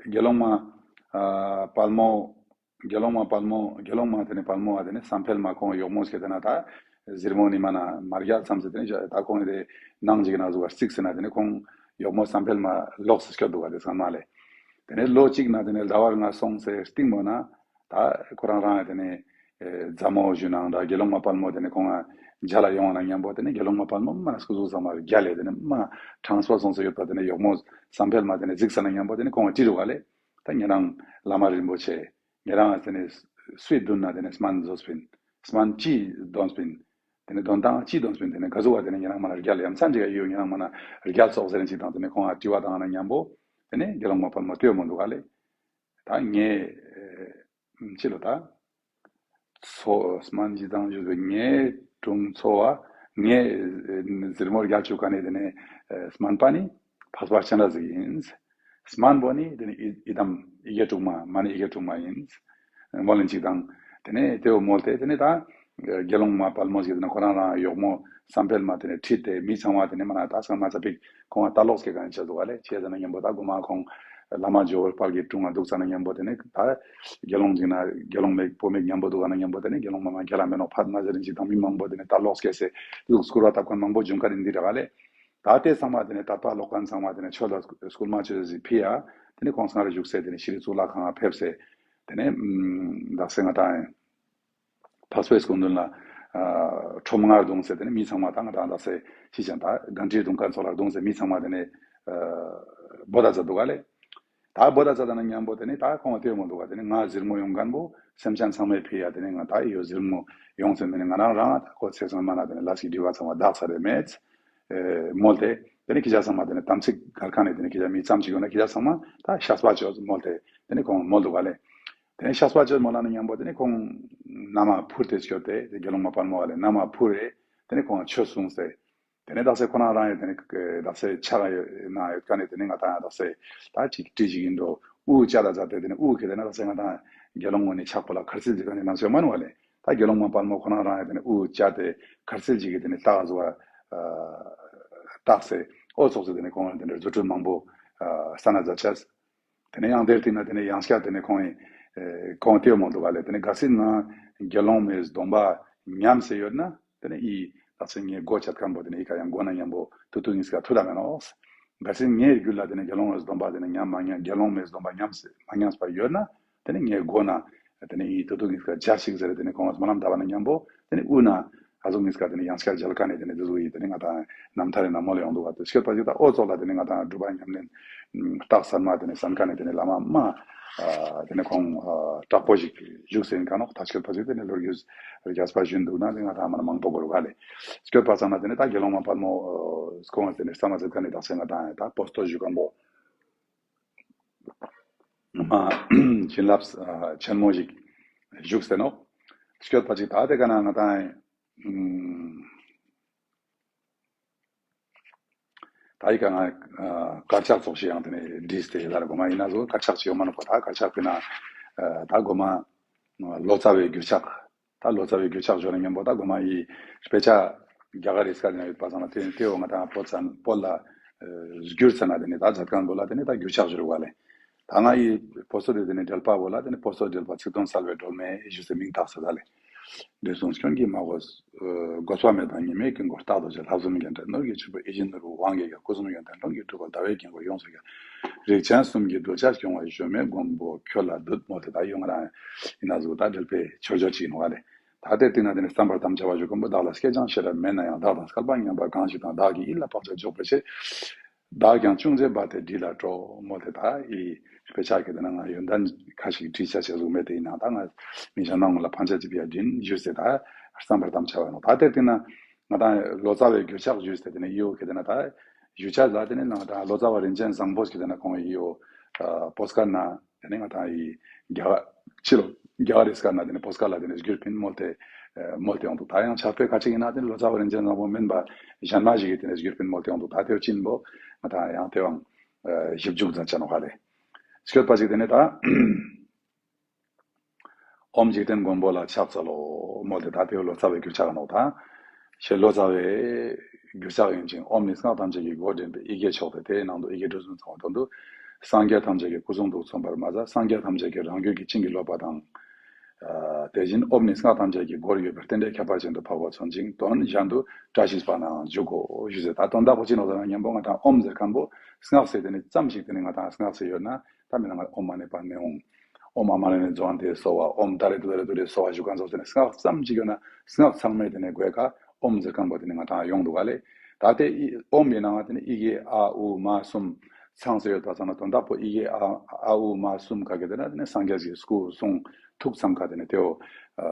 དགེ་སློང་མ་ཨ་དཔལ་མོ་དགེ་སློང་མ་དཔལ་མོ་དགེ་སློང་མ་དེ་ནེ་དཔལ་མོ་ཨ་དེ་ནེ་བསམ་འཕེལ་མ་ཁོང་གཡོག་མོ་ཞིག་དེ་ན་ད་ཟེར་མོ་ནི་མ་ན་མ་རྒྱལ་བསམ་སེ་དེ་ནེ་ད་ཁོང་དེ་ནང་ཅིག་ན་ཟུག་ག་རྩིགས་སེ་ན་དེ་ནེ་ཁོང་གཡོག་མོ་བསམ་འཕེལ་མ་ལོགས་སེ་སྐྱོད་དུག་ག་དེ་སང་མ་ལེ། དེ་ནེ་ལོ་གཅིག་ན་དེ་ནེ་ཟླ་བ་ལྔ་སོང་སེ་སྟིང་མོ་ན་ད་ཁོ་རང་རང་ཡང་དེ་ནེ་ཨེ་མཛའ་མོ་ཞུ་ནང་ད་དགེ་སློང་མ་དཔལ་མོ་དེ་ནེ་ཁོང་ང་མཇལ་ལ་ཡོང་བ་ན་མཉམ་པོ་དེ་ནེ་དགེ་སློང་མ་དཔལ་མོ་མ་ན་སྐུ་གཟུགས་ཚང་མ་རྒྱལ་ལེ་དེ་ནེ་མ་དྲངས་པ་སོང་སེ་ཡོད་པ་དེ་ནེ་གཡོག་མོ་བསམ་འཕེལ་མ་དེ་ནེ་གཟིགས་ས་ན་མཉམ་པོ་དེ་ནེ་ཁོང་ང་དྲི་རུག་ག་ལེ། ད་ཉེ་རང་བླ་མ་རིན་པོ་ཆེ་ཉེ་རང་དེ་ནེ་སུའི་མདུན་ན་དེ་ནེ་སྨན་བཟོས་པིན། སྨན་ཅི་འདོན་པིན། དེ་ནེ་འདོན་སྟངས་ཅི་འདོན་པིན། དེ་ནེ་ག་ཟུག་བ་དེ་ནེ་ཉེ་རང་མ་ན་རྒྱལ་ཡ་མཚན་ཅིག་ག་ཡོད་ཉེ་རང་མ་ན་རྒྱལ་སོགས་ཟེར་ཅིག་དང་དེ་ནེ་ཁོང་ང་དྲི་བ་དང་ན་མཉམ་པོ་དེ་ནེ་དགེ་སློང་མ་དཔལ་མོ་ལྟོས་མོ་འདུག་ག་ལེ། ད་ངས་ཨེ་ཅི་ལོ་ད། འཚོ་སྨན་ཅི་དང་ཞུས་པའི་ངའི་དྲུང་འཚོ་བ་ངའི་ཨེ་ཟེར་མོ་རྒྱལ་ཅུག་ཁན་ནི་དེ་ནེ་ཨེ་སྨན་པ་ནི་འཕགས་པ་སྤྱན་རས་གཟིགས་ཡིན། སྨན་པོ་ནི་དེ་ནེ་ཡི་ཡི་དམ་ཡི་གེ་དྲུག་མ་མ་ནི་ཡི་གེ་དྲུག་མ་ཡིན། མོལ་ལེན་ཅིག་དང་དེ་ནེ་དེའོ་མོལ་ཏེ་དེ་ནེ་ད་ དགེ་སློང་མ་དཔལ་མོ་ཞིག་དེ་ནི་ཁོ་རང་རང་གཡོག་མོ་བསམ་འཕེལ་མ་དེ་ནི་ཁྲིད་དེ་མི་ཚང་མ་དེ་ནི་མ་ན་ད་སང་མ་ཚ་པིག་ཁོང་ལ་ལྟ་ལོག་སྐྱེ་ག་ནི་ཆ་འདུག་ག་ལེ། ཅི་ཟེར་ན་མཉམ་པོ་ད་གོ་མ་ཁོང་བླ་མ་ཇོ་བོ་དཔལ་གྱི་དྲུང་ང་འདུག་ས་ན་མཉམ་པོ་དེ་ནི་ད་དགེ་སློང་ཅིག་ན་དགེ་སློང་མེད་བུད་མེད་མཉམ་པོ་འདུག་ག་ན་མཉམ་པོ་དེ་ནི་དགེ་སློང་མ་མ་རྒྱལ་ལ་མེད་ནོག་ཕ་མ་ཟེར་རིན་ཅིག་དང་མི་མང་པོ་དེ་ནི་ལྟ་ལོག་སྐྱེ་སེ་ལུག་སྐུར་བ་བཏབ་མཁན་མང་པོ་བྱུང་ཁ་རིན་འདི་ར་ག་ལེ། ད་དེ་ཚང་མ་དེ་ནི་དད་པ་ལོག་མཁན་ཚང་མ་དེ་ནི་ཆོས་ལ་སྐུལ་མ་ཆོས་ཟིག་ཕི་ཡ་དེ་ནི་ཁོང་སྔར་བཞུགས་སེ་དེ་ནི་ཤྲི་གཙུག་ལག་ཁང་ང་ཕེབས་སེ་དེ་ནི་ད་སེ་ང་ད་འཕགས་པའི་སྐུ་མདུན་ལ་ཁྲོམ་ངར་བརྡུངས་སེ་དེ་ནི་མི་ཚང་མ་ད་ང་ད་ད་སེ་ཤི་ཅན་ད་གང་ཁྲིའི་དུང་ཁ་ཚོགས་ལ་བརྡུངས་སེ་མི་ཚང་མ་དེ་ནི་བོ་ད་ཚ་འདུག་ག་ལེ། ད་བོ་ད་ཚ་ད་ན་མཉམ་པོ་དེ་ནི་ད་ཁོང་ལྟོས་མོ་འདུག་ག་དེ་ནི་ང་ཟུར་མོ་ཡོང་མཁན་པོ་སེམས་ཅན་ཚང་མའི་ཕི་ཡ་དེ་ནི་ང་ད་ཡོད་ཟུར་མོ་ཡོང་ཟེར་མེད་ནི་ང་རང་རང་ད་ཁོ་ཚེ་སང་མ་ན་དེ་ནི་ལ་ཞིག་འདྲི་བ་ཚང་མ་བདག་ཚ་རེ་མེད། མོལ་ཏེ། དེ་ནི་ཁྱེད་ཅག་ཚང་མ་དེ་ནི་དམ་ཚིག་གར་ཁ་ནས་དེ་ནི་ཁྱེད་ཅག་མི་ཙམ་ཅིག་ཡོད་ན་ཁྱེད་ཅག་ཚང་མ་ད་བཤགས་པ་ཅོས་མོལ་ཏེ་དེ་ནི་ཁོང་མོལ་འདུག་ག་ལེ། དེ་ནི་བཤགས་པ་ཅོས་མོལ་ལ་ནི་མཉམ་པོ་དེ་ནི་ཁོང་ན་མ་འཕུར་ཏེ་སྐྱོད་དེ་དེ་དགེ་སློང་མ་དཔལ་མོ་བ་ལེ་ན་མ་འཕུར་རེ་དེ་ནི་ཁོང་ཆོས་གསུངས་སེ། དེ་ནི་དག་ས་ཁོ་ན་རང་ཡོད་དེ་ནི་དག་ས་ཆ་ག་ཡོད་ན་ཡོད་ཀ་ནི་དེ་ནི་ང་ད་དག་ས་ད་ཅིག་བྲིས་ཅིག་ཡིན་འགྲོ་དབུ་བཅད་ད་ཛ་དེ་དེ་ནི་དབུ་ཁེ་དེ་ན་དག་ས་ང་ད་དགེ་སློང་ངོ་ནི་ཕྱག་པོ་ལ་ཁར་སིལ་ཅིག་ཀ་ནི་ནང་སོ་མ་ནུ་བ་ལེ། ད་དགེ་སློང་མ་དཔལ་མོ་ཁོ་ན་རང་ཡང་དེ་ནི་དབུ་བཅད་དེ་ཁར་སིལ་ཅིག་གི་དེ་ནི་ལྟག་ཟུག་བཏགས་སེ་ཨོ་ཚོགས་སེ་དེ་ནི་ཁོང་ལ་དེ་འདྲ་རྫུ་འཕྲུལ་མང་པོ་སྟན་ན་མཛད་ཅེས། དེ་ནི་ཡང་དེར་བརྟེན་ན་དེ་ནི་ཡང་སྐྱར་དེ་ནི་ཁོང་ཡིན་ཁོང་དེའོ་མོ་འདུག་ག་ལེ། དེ་ནི་གལ་སྲིད་ང་དགེ་སློང་མའི་སྡོམ་པ་ཉམས་སེ་ཡོད་ན་དེ་ནི་ཨི་ད་ཚེ་ངའི་སྒོ་ཆད་ཁན་པོ་དེ་ནི་ཨི་ཀ་ཡང་སྒོ་ན་མཉམ་པོ་ཐུ་ཐུ་ཉིས་ཀ་ཐུ་ད་མེ་ནོག། གལ་སྲིད་ངའི་རྒྱུད་ལ་དེ་ནི་དགེ་སློང་མའི་སྡོམ་པ་དེ་ནི་ཉམས་མ་ཉམས་དགེ་སློང་མའི་སྡོམ་པ་ཉམས་སེ་མ་ཉམས་པ་ཡོད་ན། དེ་ནི་ངའི་སྒོ་ན་དེ་ནི་ཨི་ཐུ་ཐུ་ཉིས་ཀ་འཇའ་ཞིག་ཟེར་དེ་ནི་ཁོང་ལ་སྨོན་ལམ་བཏབ་པ་ན་མཉམ་པོ་དེ་ནི་དབུ་ན་ཨ་ཟུག་ཉིས་ཀ་དེ་ནི་ཡང་སྐྱར་མཇལ་ཀ་ནས་དེ་ནི་དེ་ཟུག་ཡིན་དེ་ནི་ང་དང་རྣམ་ཐར་རི་ན་མོལ་ཡོང་འདུག་ག་དེ་སྐྱོད་པ་ཞིག་ད་ཨོ་ཚོགས་ལ་དེ་ནི་ང་དང་སྒྲུབ་པ་ཉམས་ལེན་རྟགས་གསར་མ་དེ་ནི་སན་ཀ་ནས་དེ་ནི་བླ་མ་མ་དེ་ནི་ཁོང་དྲག་པོ་ཞིག་བཞུགས་སེ་ཡིན་ཀ་ནོག། ད་སྐྱོད་པ་ཞིག་དེ་ནི་ལོ་རྒྱུས་རྒྱས་པ་བཞིན་འདུག་ན་དེ་ང་དང་མ་ན་མང་པོ་གོ་རུ་ག་ལེ། སྐྱོད་པ་ཚང་ན་དེ་ནི་ད་དགེ་སློང་མ་དཔལ་མོ་ཁོང་དེ་ནི་ས་མ་ཟེར་ཀ་ནི་དག་ས་ང་དང་ད་པོ་སྟོ་བཞུགས་ཀ་མོ། མ་བྱིན་རླབས་ཆེན་མོ་ཞིག་བཞུགས་སེ་ནོག། སྐྱོད་པ་ཅིག་ད་དེ་ཀ་ན་ང་དང་ད་ཡི་ཀ་ང་དཀར་ཆག་ཚོགས་ཤིག་ཡང་དེ་ནས་བྲིས་ཏེ་ལ་ར་གོ་མ་ཡིན་ན་ཟོ་དཀར་ཆག་ཅིག་ཡོད་མ་ནོག་པ། ད་དཀར་ཆག་པི་ན་ད་གོ་མ་ལོ་ཙཱ་བའི་གུར་ཆག། ད་ལོ་ཙཱ་བའི་གུར་ཆག་ཞོར་ན་མཉམ་པོ་ད་གོ་མ་ཡི་དཔེ་ཆ་རྒྱ་གར་རི་སྐད་ན་ཡོད་པ་སང་ན་དེ་དེ་འོ་ང་ད་བོད་ས་བོད་ལ་བསྒྱུར་ཚ་ན་དེ་ནི་ད་མཛད་ཁན་བོ་ལ་དེ་ནི་ད་གུར་ཆག་ཞུ་རུ་བ་ལེ། ད་ང་ཡི་པོ་སྟོ་དེ་དེ་ནི་འགྲེལ་པ་བོ་ལ་དེ་ནི་པོ་སྟོ་འགྲེལ་པ་ཚིག་དོན་གསལ་བའི་སྒྲོན་མེ་ཞུ་སེ་མིང་བཏགས་ས་ད་ལེ། འདི་གསུངས་སྐྱོན་གྱིས་མ་གོས། གོས་པ་མེད་པ་ཉི་མའི་ཀུན་སྒོ་རྟག་ཏུ་འབྱེད། ལྷ་གསུམ་རྒྱན་སྤྲས་ནོར་གྱི་ཕྱུག་པོ། ཡིད་བཞིན་ནོར་བུ་དབང་གི་རྒྱལ། སྐུ་གསུམ་ཡོན་ཏན་ལོངས་སྤྱོད་གྲུབ་པ། ཟླ་བའི་དཀྱིལ་འཁོར་ཡོངས་སུ་རྒྱས། རིགས་ཅན་གསུམ་གྱི་གདུལ་བྱ་སྐྱོང་བ་གཞོལ་མེད་མགོན་པོ་ཁྱོད་ལ་འདུད། མོལ་ཏེ་ད་ཡོང་རང་ཡིན་ན་ཟུག་ད་འགྲེལ་པའི་ཆོས་འབྱོར་ཅིག་ཡིན་ནོག་ལེ། ད་དེ་སྟེང་ན་དེ་ནི་བརྩམ་པར་དམ་བཅའ་བ་ཞུ་མཁན་པོ་བདག་ལ་སྐྱེས་ཀྱང་ཤེས་རབ་མེད་ན་ཡང་། བདག་དང་སྐལ་པ་མཉམ་པ་གང་ཞིག་དང་། བདག་གི་ཡིད་ལ་བག་ཆགས་འཇོག་པའི་ཕྱིར། བདག་ཀྱང་ཅུང་ཟད་འབད་དེ་འདྲིས་ལ་སྤྲོ། མོལ་ཏེ་ད་ཡི་དཔེ་ཆ་གི་དེ་ན་ང་ཡོན་ཏན་ཁ་ཞིག་བྲིས་ཆ་ཆེ་ཟུག་མེད་དེ་ཡིན་ན་ད་ང་མི་གཞན་མ་ངོ་ལ་ཕན་ཆ་ཅི་ཕི་ཡ་འདྲིན་ཞུས་ཏེ་ད་བརྩམ་པར་དམ་བཅའ་བ་ནོ། ད་དེ་སྟེང་ན་ང་ད་ལོ་ཙཱ་བའི་གུར་ཆག་ཞུས་ཏེ་དེ་ནི་ཡོ་གི་དེ་ན་ད་ཞུ་ཆ་ལ་དེ་ནི་ང་ད་ལོ་ཙཱ་བ་རིན་ཆེན་བཟང་པོ་ཞིག་དེ་ན་ཁོང་ཡོ་བོད་སྐད་ན་དེ་ནི་ང་ད་ཡི་རྒྱ་གར་ཕྱི་ལོ་རྒྱ་གར་རི་སྐད་ན་དེ་ནི་བོད་སྐད་ལ་དེ་ནི་བསྒྱུར་ཕིན་མོལ་ཏེ་མོལ་ཏེ་ཡོང་འདུག། ད་ཡང་ཕྱག་དཔེ་ཁ་ཅིག་ཡིན་ན་དེ་ནི་ལོ་ཙཱ་བ་རིན་ཆེན་བཟང་པོ་མིན་པ་གཞན་མ་ཞིག་གི་དེ་ནི་བསྒྱུར་ཕིན་མོལ་ཏེ་ཡོང་འདུག། ད་དེ་བ་ཅིན་པོ་ང་ད་ཡང་དེ་བའང་ཞིབ་འཇུག་མཛད་ཆ་ནོ་ཧ་ལེ། སྐྱོད་པ་ཅིག་དེ་ནི་ད་ཨོཾ་འཇིག་རྟེན་མགོན་པོ་ལ་ཕྱག་འཚལ་ལོ། མོལ་ཏེ་ད་དེ་བ་ལོ་ཙཱ་བའི་གུར་ཆག་ནོ་ད། ཞེས་ལོ་ཙཱ་བའི་གུར་ཆག་ཡིན་ཅིང་། ཨོཾ་ནི་སྔགས་ཐམས་ཅད་ཀྱི་སྒོ་འདྲེན་པའི་ཡི་གེ་མཆོག་སྟེ། དེའི་ནང་དུ་ཡི་གེ་དྲུག་གསུམ་ཚང་བ་དོན་དུ་སངས་རྒྱས་ཐམས་ཅད་ཀྱི་སྐུ་གསུང་ཐུགས་མཚོན་པར་མ་ཟད། སངས་རྒྱས་ཐམས་ཅད་ཀྱི་རང་རྒྱུད་ཀྱི་བྱིན་གྱིས་རློབ་པ་དང་། ཨ་དེ་བཞིན་ཨོཾ་ནི་སྔགས་ཐམས་ཅད་ཀྱི་སྒོར་ཡོད་པའི་རྟེན་འབྲེལ་ཁྱད་པར་ཅན་དུ་འཕགས་པ་མཚོན་ཅིང་དོན་གཞན་དུ་བཀྲ་ཤིས་པ་ནའང་འཇུག་གོ་ཞུས་ཟེར། ད་དོན་དག་པོ་ཅི་ནོག་ཟེར་ན་མཉམ་པོ་ང་དང་ཨོཾ་ཟེར་མཁན་པོ་སྔགས་ཟེར་དེ་ནི་ཙམ་ཞིག་དེ་ནི་ང་དང་སྔགས་ཟེར་ཡོད་ན་ད་མི་ན་ང་ཨོཾ་མ་ཎི་པདྨེ་ཧཱུྃ། ཨོཾ་ཨ་མ་ཎི་ཎི་ཛྭ་ནྟེ་སྭཱ་ཧཱ། ཨོཾ་ཏཱ་རེ་ཏུཏྟཱ་རེ་ཏུ་རེ་སྭཱ་ཧཱ་ཞུ་མཁན་ཙོགས་དེ་ནི་སྔགས་ཙམ་ཞིག་ཡོད་ན་སྔགས་ཚང་མའི་དེ་ནི་དགོས་ཀ་ཨོཾ་ཟེར་མཁན་པོ་དེ་ནི་ང་དང་ཡོང་འདུག་ག་ལེ། ད་དེ་ཨི་ཨོཾ་ཡིན་ནའང་དེ་ནི་ཡི་གེ་ཨ་ཨུ་མ་གསུམ་ཚང་སེ་ཡོད་པ་ཙམ་ན་དོན་དག་པོ་ཡི་གེ་ཨ་ཨ་ཨུ་མ་གསུམ་ག་གེ་དེ་ན་དེ་ནི་སངས་རྒྱས་ཀྱི་སྐུ་གསུང་ཐུགས་ཚང་ཀ་དེ་ནི་དེའོ་ཨ་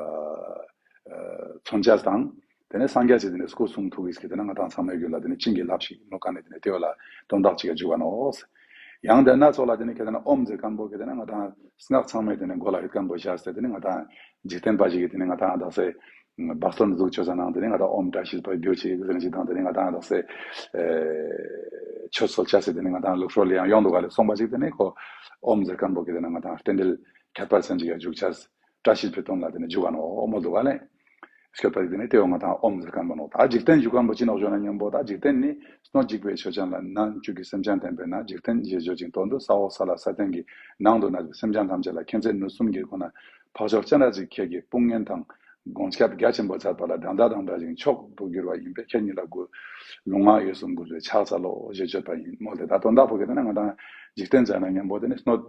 མཚོན་བྱ་དང་། དེ་ནས་སངས་རྒྱས་ཀྱི་དེ་ནས་སྐུ་གསུང་ཐུགས་ཀྱི་དེ་ན་ང་དང་ཚང་མའི་རྒྱུད་ལ་དེ་ནས་བྱིན་གྱིས་བརླབས་ཤིག་ནོ་ག་ནས་དེ་ནས་དེ་བ་ལ་དོན་དག་ཅིག་ག་འཇུག་ག་ནོ། ཡང་དེ་ན་ཚོགས་ལ་དེ་ནས་ཁྱེད་དེ་ན་ཨོཾ་ཟེར་མཁན་པོ་ཁྱེད་དེ་ན་ང་དང་སྔགས་ཚང་མའི་དེ་ནས་མགོ་ལ་ཡོད་མཁན་པོ་བཞག་སྟེ་དེ་ནས་ང་དང་འཇིག་རྟེན་པ་ཞིག་གི་དེ་ནས་ང་དང་དག་སེ་བག་སྟོན་འཛུགས་ཆོས་ས་ནང་དེ་ནས་ང་དང་ཨོཾ་བཀྲ་ཤིས་པ་རྒྱུ་ཅིག་དེ་ནས་ཅིག་དང་དེ་ནས་ང་དང་དག་སེ་ཆོས་གསོལ་ཆ་སེ་དེ་ནས་ང་དང་ལུགས་སྲོལ་ལ་ཡང་ཡོང་འདུག་ག་ལེ། སོང་པ་ཅིག་དེ་ནས་ཁོ་ཨོཾ་ཟེར་མཁན་པོ་ཁྱེད་དེ་ན་ང་དང་རྟེན་འབྲེལ་ཁྱད་པར་ཅན་ཅིག་ག་འཇུག་ཆ་བཀྲ་ཤིས་པའི་དོན་ལ་དེ་ནི་འཇུག་ག་ནོ་མོལ་འདུག་ག་ལེ། སྐྱོད་པ་དེ་ནི་དེའོ་ང་དང་ཨོམ་ཟེར་ཁན་པོ་ནོག། ད་འཇིག་རྟེན་ཞུ་ཁན་པོ་ཅི་ནོག་ཞུ་ན་ཉམ་པོ་ད་འཇིག་རྟེན་ནི་སྣོད་འཇིག་པའི་ཆོས་ཅན་ལ་ནང་བཅུད་ཀྱི་སེམས་ཅན་བསྟན་པས་ན། འཇིག་རྟེན་ཞེས་བརྗོད་ཅིང་དོན་དུ་ས་འོག་ས་བླ་ས་སྟེང་གི་ནང་དུ་གནས་པའི་སེམས་ཅན་ཐམས་ཅད་ལ་མཁྱེན་བརྩེ་ནུས་གསུམ་གྱི་སྒོ་ནས་འཕགས་མཆོག་སྤྱན་རས་གཟིགས་ཁྱེད་ཀྱི་དཔུང་གཉེན་དང་། དགོངས་སྐྱབས་རྒྱ་ཆེན་པོ་མཛད་པ་ལ་འགྲན་ཟླ་དང་བྲལ་ཞིང་མཆོག་ཏུ་གྱུར་པ་ཡིན་པས། ཁྱེད་ཉིད་ལ་གུས། ལུས་ངག་ཡིད་གསུམ་གུས་པས་ཕྱག་འཚལ་ལོ་ཞེས་བརྗོད་པ་ཡིན་མོལ་ཏེ། ད་དོན་དག་པོ་གི་དེ་ནི་ང་དང་འཇིག་རྟེན་ཟེར་ན་ཉམ་པོ་དེ་ནི་སྣོད་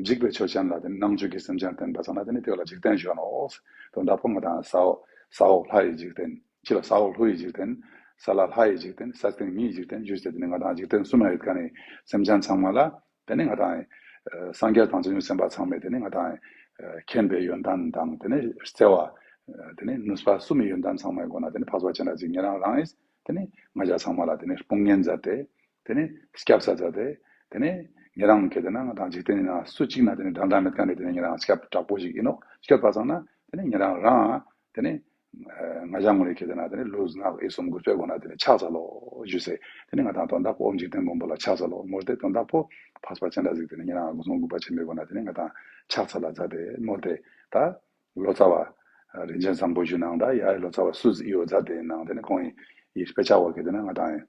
འཇིག་པའི་ཆོས་ཅན་ལ་དེ་ནི་ནང་བཅུད་ཀྱི་སེམས་ཅན་བསྟན་པ་ཙམ་ན་དེ་ནི་དེ་ལ་འཇིག་རྟེན་ཞུ་ནོག། དོན་དག་པོ་ང་དང་ས་འོག་ས་འོག་ལྷ་ཡི་འཇིག་རྟེན། ཕྱི་ལ་ས་འོག་ཀླུ་ཡི་འཇིག་རྟེན། ས་བླ་ལྷ་ཡི་འཇིག་རྟེན། ས་སྟེང་མི་ཡི་འཇིག་རྟེན་ཞུས་ཏེ་དེ་ནི་ང་དང་འཇིག་རྟེན་གསུམ་ལ་ཡོད་ཁན་ནི་སེམས་ཅན་ཚང་མ་ལ། དེ་ནི་ང་དང་ཨ་སངས་རྒྱས་དང་བྱང་ཆུབ་སེམས་དཔའ་ཚང་མས་དེ་ནི་ང་དང་ཨ་མཁྱེན་པའི་ཡོན་ཏན་དང་དེ་ནི་བརྩེ་བ། ཨ་དེ་ནི་ནུས་པ་གསུམ་གྱི་ཡོན་ཏན་ཚང་མའི་སྒོ་ནས་དེ་ནི་འཕགས་པ་སྤྱན་རས་གཟིགས་ཉེ་རང་རང་ཨིས་དེ་ནི་ང་ཞ་ཚང་མ་ལ་དེ་ནི་དཔུང་གཉེན་མཛད་དེ། དེ་ནི་སྐྱབས་ས་མཛད་དེ། དེ་ནི་ཉེ་རང་གི་དེ་ན་ང་དང་འཇིག་རྟེན་ནི་ནང་སུ་གཅིག་ན་དེ་ནི་འགྲན་ཟླ་མེད་ཁན་ནི་དེ་ནི་ཉེ་རང་སྐྱབས་དྲག་པོ་ཞིག་ཨིན་ནོག། སྐྱོད་པ་ཙམ་ན་དེ་ནི་ཉེ་རང་རང་དེ་ནི་ང་ཞ་ངོ་ལེ་ཁེ་དེ་ན་དེ་ནི་ལུས་ངག་ཡིད་གསུམ་གུས་པའི་སྒོ་ནས་དེ་ནི་ཕྱག་འཚལ་ལོ་ཞུས་ཏེ། དེ་ནི་ང་དང་དོན་དག་པོ་ཨོམ་འཇིག་རྟེན་མགོན་པོ་ལ་ཕྱག་འཚལ་ལོ་མོལ་ཏེ། དོན་དག་པོ་འཕགས་པ་སྤྱན་རས་གཟིགས་དེ་ནི་ཉེ་རང་ངག་ཡིད་གསུམ་གུས་པ་ཆེན་པོའི་སྒོ་ནས་དེ་ནི་ང་དང་ཕྱག་འཚལ་ལ་མཛད་དེ་མོལ་ཏེ། ད་ལོ་ཙཱ་བ་རིན་ཆེན་བཟང་པོ་ཞུ་ནའང་ད་ཡ་ལོ་ཙཱ་བ་སུ་ཟིག་ཡོད་མཛད་དེ་ནང་དེ་ནི་ཁོང་ཡི་དཔེ་ཆ་བོ་ཁེ་དེ་ན་ང་དང་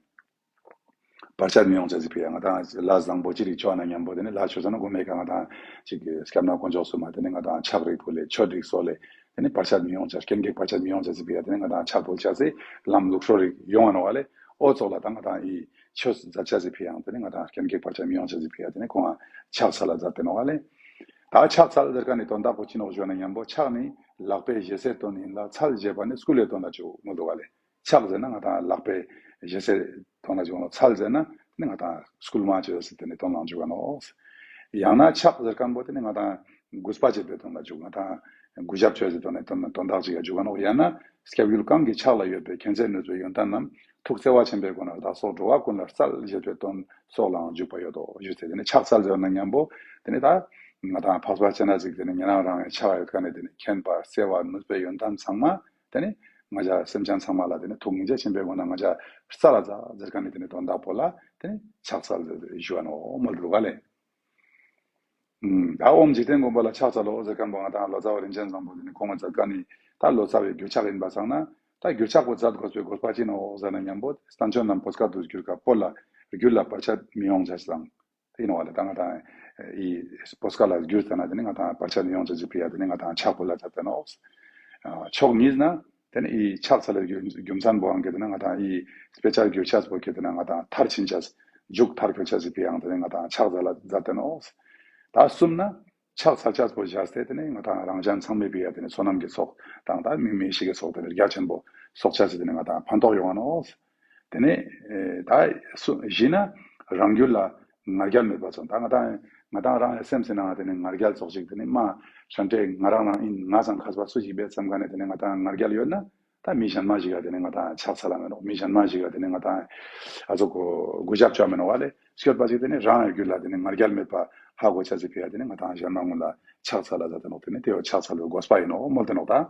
བར་ཆད་མི་ཡོང་ཅེས་སི་ཕི་ཡ་ང་དང་ལས་བཟང་པོ་ཅི་རིགས་ཅོ་ན་ཉམ་པོ་དེ་ནི་ལས་ཅོ་ས་ན་གོ་མེ་ཀ་ང་དང་ཅིག་སྐྱབས་གནས་དཀོན་མཆོག་གསུམ་མ་དེ་ནི་ང་དང་ཕྱག་རིགས་ཕུལ་ལེ་མཆོད་རིགས་གསོལ་ལེ་དེ་ནི་བར་ཆད་མི་ཡོང་ཅེས་རྐྱེན་ཀེག་བར་ཆད་མི་ཡོང་ཅེས་སི་ཕི་ཡ་དེ་ནི་ང་དང་ཕྱག་ཕུལ་ཅེས་སི་ལམ་ལུགས་སྲོལ་རིགས་ཡོང་ང་ནོག་པ་ལེ། འོ་ཙོགས་ལ་ད་ང་དང་ཡི་ཆོས་མཛད་ཅེས་སི་ཕི་ཡ་དེ་ནི་ང་དང་རྐྱེན་ཀེག་བར་ཆད་མི་ཡོང་ཅེས་སི་ཕི་ཡ་དེ་ནི་ཁོང་ང་ཕྱག་འཚལ་ལ་མཛད་དེ་ནོག་པ་ལེ། ད་ཕྱག་འཚལ་ཟེར་ཁན་ནི་དོན་དག་པོ་ཅི་ནོག་ཞུ་ན་ཉམ་པོ་ཕྱག་ནི་ལག་པའི་བཞེས་སའི་དོན་ཡིན་ལ་འཚལ་ཞེས་པ་ནི་སྐུ་ལས་དོན་ལ་འཇུག་མོལ་འདུག་པ་ལེ། ཕྱག་ཟེར་ན་ང་དང་ལག་པའི་བཞེས་སའི་དོན་ལ་འཇུག་ནོག། འཚལ་ཟེར་ན་ནི་ང་དང་སྐུལ་མ་ཅོས་ཟེར་དེ་ནི་དོན་ལ་འཇུག་ག་ནོག། ཡང་ན་ཕྱག་ཟེར་ཁན་པོ་དེ་ནི་ང་དང་གུས་པ་བྱེད་པའི་དོན་ལ་འཇུག། ང་དང་གུས་ཞབས་ཅོས་ཟེར་དོན་ནི་དོན་དོན་དག་ཅིག་ལ་འཇུག་ག་ནོག། ཡང་ན་སྐྱབས་ཡུལ་གང་གི་ཕྱག་ལ་ཡོད་པའི་མཁྱེན་བརྩེ་ནུས་པའི་ཡོན་ཏན་རྣམས་ཐུགས་བརྩེ་བ་ཆེན་པོའི་སྒོ་ནས་བདག་སོགས་འགྲོ་བ་ཀུན་ལ་སྩལ་ཞེས་པའི་དོན་སོགས་ལའང་འཇུག་པ་ཡོད་དོ་ཞུས་ཏེ། དེ་ནི་ཕྱག་འཚལ་ཟེར་ན་ཉམ་པོ་དེ་ནི་ད་ང་དང་འཕགས་པ་སྤྱན་རས་གཟིགས་དེ་ནི་ཉེ་རང་རང་ངི་ཕྱག་ཡོད་ཁན་ནི་དེ་ནི་མཁྱེན་པ་བརྩེ་བ་ནུས་པའི་ཡོན་ཏན་ཚང་མ་དེ་ནི་ང་ཞ་སེམས་ཅན་ཚང་མ་ལ་དེ་ནི་ཐུགས་སྙིང་རྗེ་ཆེན་པོའི་སྒོ་ནས་ང་ཞ་སྩལ་ལ་མཛད་ཟེར་ཁན་ནི་དེ་ནི་དོན་དག་པོ་ལ་དེ་ནི་ཕྱག་འཚལ་ཟེར་ཞུ་བ་ནོག་མོལ་འདུག་ག་ལེ། ཨུམ། ད་ཨོམ་འཇིག་རྟེན་མགོན་པོ་ལ་ཕྱག་འཚལ་ལོ་ཟེར་ཁན་པོ་ང་དང་ལོ་ཙཱ་བ་རིན་ཆེན་བཟང་པོ་དེ་ནི་ཁོང་ངི་མཛད་ཁན་ནི་ད་ལོ་ཙཱ་བའི་གུས་ཕྱག་ཡིན་པ་སང་ན་ད་གུས་ཕྱག་པོ་མཛད་དགོས་པའི་དགོས་པ་ཅི་ནོག་ཟེར་ན་ཉམ་པོ་བསྟན་བཅོས་རྣམས་བོད་སྐད་དུ་བསྒྱུར་སྐབས་པོ་ལ་རྒྱུད་ལ་བར་ཆད་མི་ཡོང་ཅེས་དང་། དེ་ནོག་པ་ལེ། ད་ང་དང་ཡི་བོད་སྐད་ལ་བསྒྱུར་ཏེ་ན་དེ་ནི་ང་དང་བར་ཆད་མི་ཡོང་ཅེས་སི་ཕི་ཡ་དེ་ནི་ང་དང་ཕྱག་ཕུལ་ལ་མཛད་དེ་ནོག། ཕྱོགས་གཉིས་ན་དེ་ནི་ཡི་ཕྱག་འཚལ་ལེ་རྒྱུ་རྒྱུ་མཚན་པོའང་གི་དེ་ན་ང་དང་ཡི་དཔེ་ཆ་བསྒྱུར་ཅེས་པོ་གི་དེ་ན་ང་དང་མཐར་ཕྱིན་ཅེས་མཇུག་མཐར་ཕྱིན་ཅེས་སི་ཕི་ཡ་དེ་ནི་ང་དང་ཕྱག་འཚལ་ལ་མཛད་དེ་ནོག། ད་གསུམ་ན་ཕྱག་འཚལ་ཅེས་པོ་བཞག་སྟེ་དེ་ནི་ང་དང་རང་གཞན་ཚང་མའི་ཕི་ཡ་དེ་ནི་བསོད་ནམས་ཀྱི་ཚོགས་དང་ད་དམིགས་མེད་ཡེ་ཤེས་ཀྱི་ཚོགས་དེ་ནི་རྒྱ་ཆེན་པོ་གསོག་ཅེས་སི་དེ་ནི་ང་དང་ཕན་ཐོགས་ཡོང་ང་ནོག། དེ་ནས་ཨེ་ད་སུ་བཞི་ན་རང་རྒྱུད་ལ་ང་རྒྱལ་མེད་པ་ཙམ། ད་ང་དང་ང་དང་རང་ཡང་སེམས་སི་ནང་དེ་ནས་ང་རྒྱལ་ཙོགས་ཤིག་དེ་ནས་མ་ཧྲན་ཏེ་ང་རང་རང་ཨིན་ང་ཙམ་མཁས་པ་སུ་ཞིག་བེད་ཙམ་ག་ནས་དེ་ནས་ང་དང་ང་རྒྱལ་ཡོད་ན་ད་མི་གཞན་མ་ཞིག་ག་དེ་ནས་ང་དང་ཕྱག་འཚལ་ལ་མེད་ནོག། མི་གཞན་མ་ཞིག་ག་དེ་ནས་ང་དང་ཨ་ཙོགས་གུས་ཞབས་ཅོ་མེད་ནོག་པ་ལེ། སྐྱོད་པ་ཅིག་དེ་ནས་རང་ཡང་རྒྱུད་ལ་དེ་ནས་ང་རྒྱལ་མེད་པ་ཧ་གོ་ཅེས་སི་ཕི་ཡ་དེ་ནས་ང་དང་གཞན་མ་ངོ་ལ་ཕྱག་འཚལ་ལ་མཛད་དེ་ནོག། དེ་ནས་དེ་བོ་ཕྱག་འཚལ་བའི་དགོས་པ་ཡིན་ནོག་མོལ་ཏེ་ནོག་ད།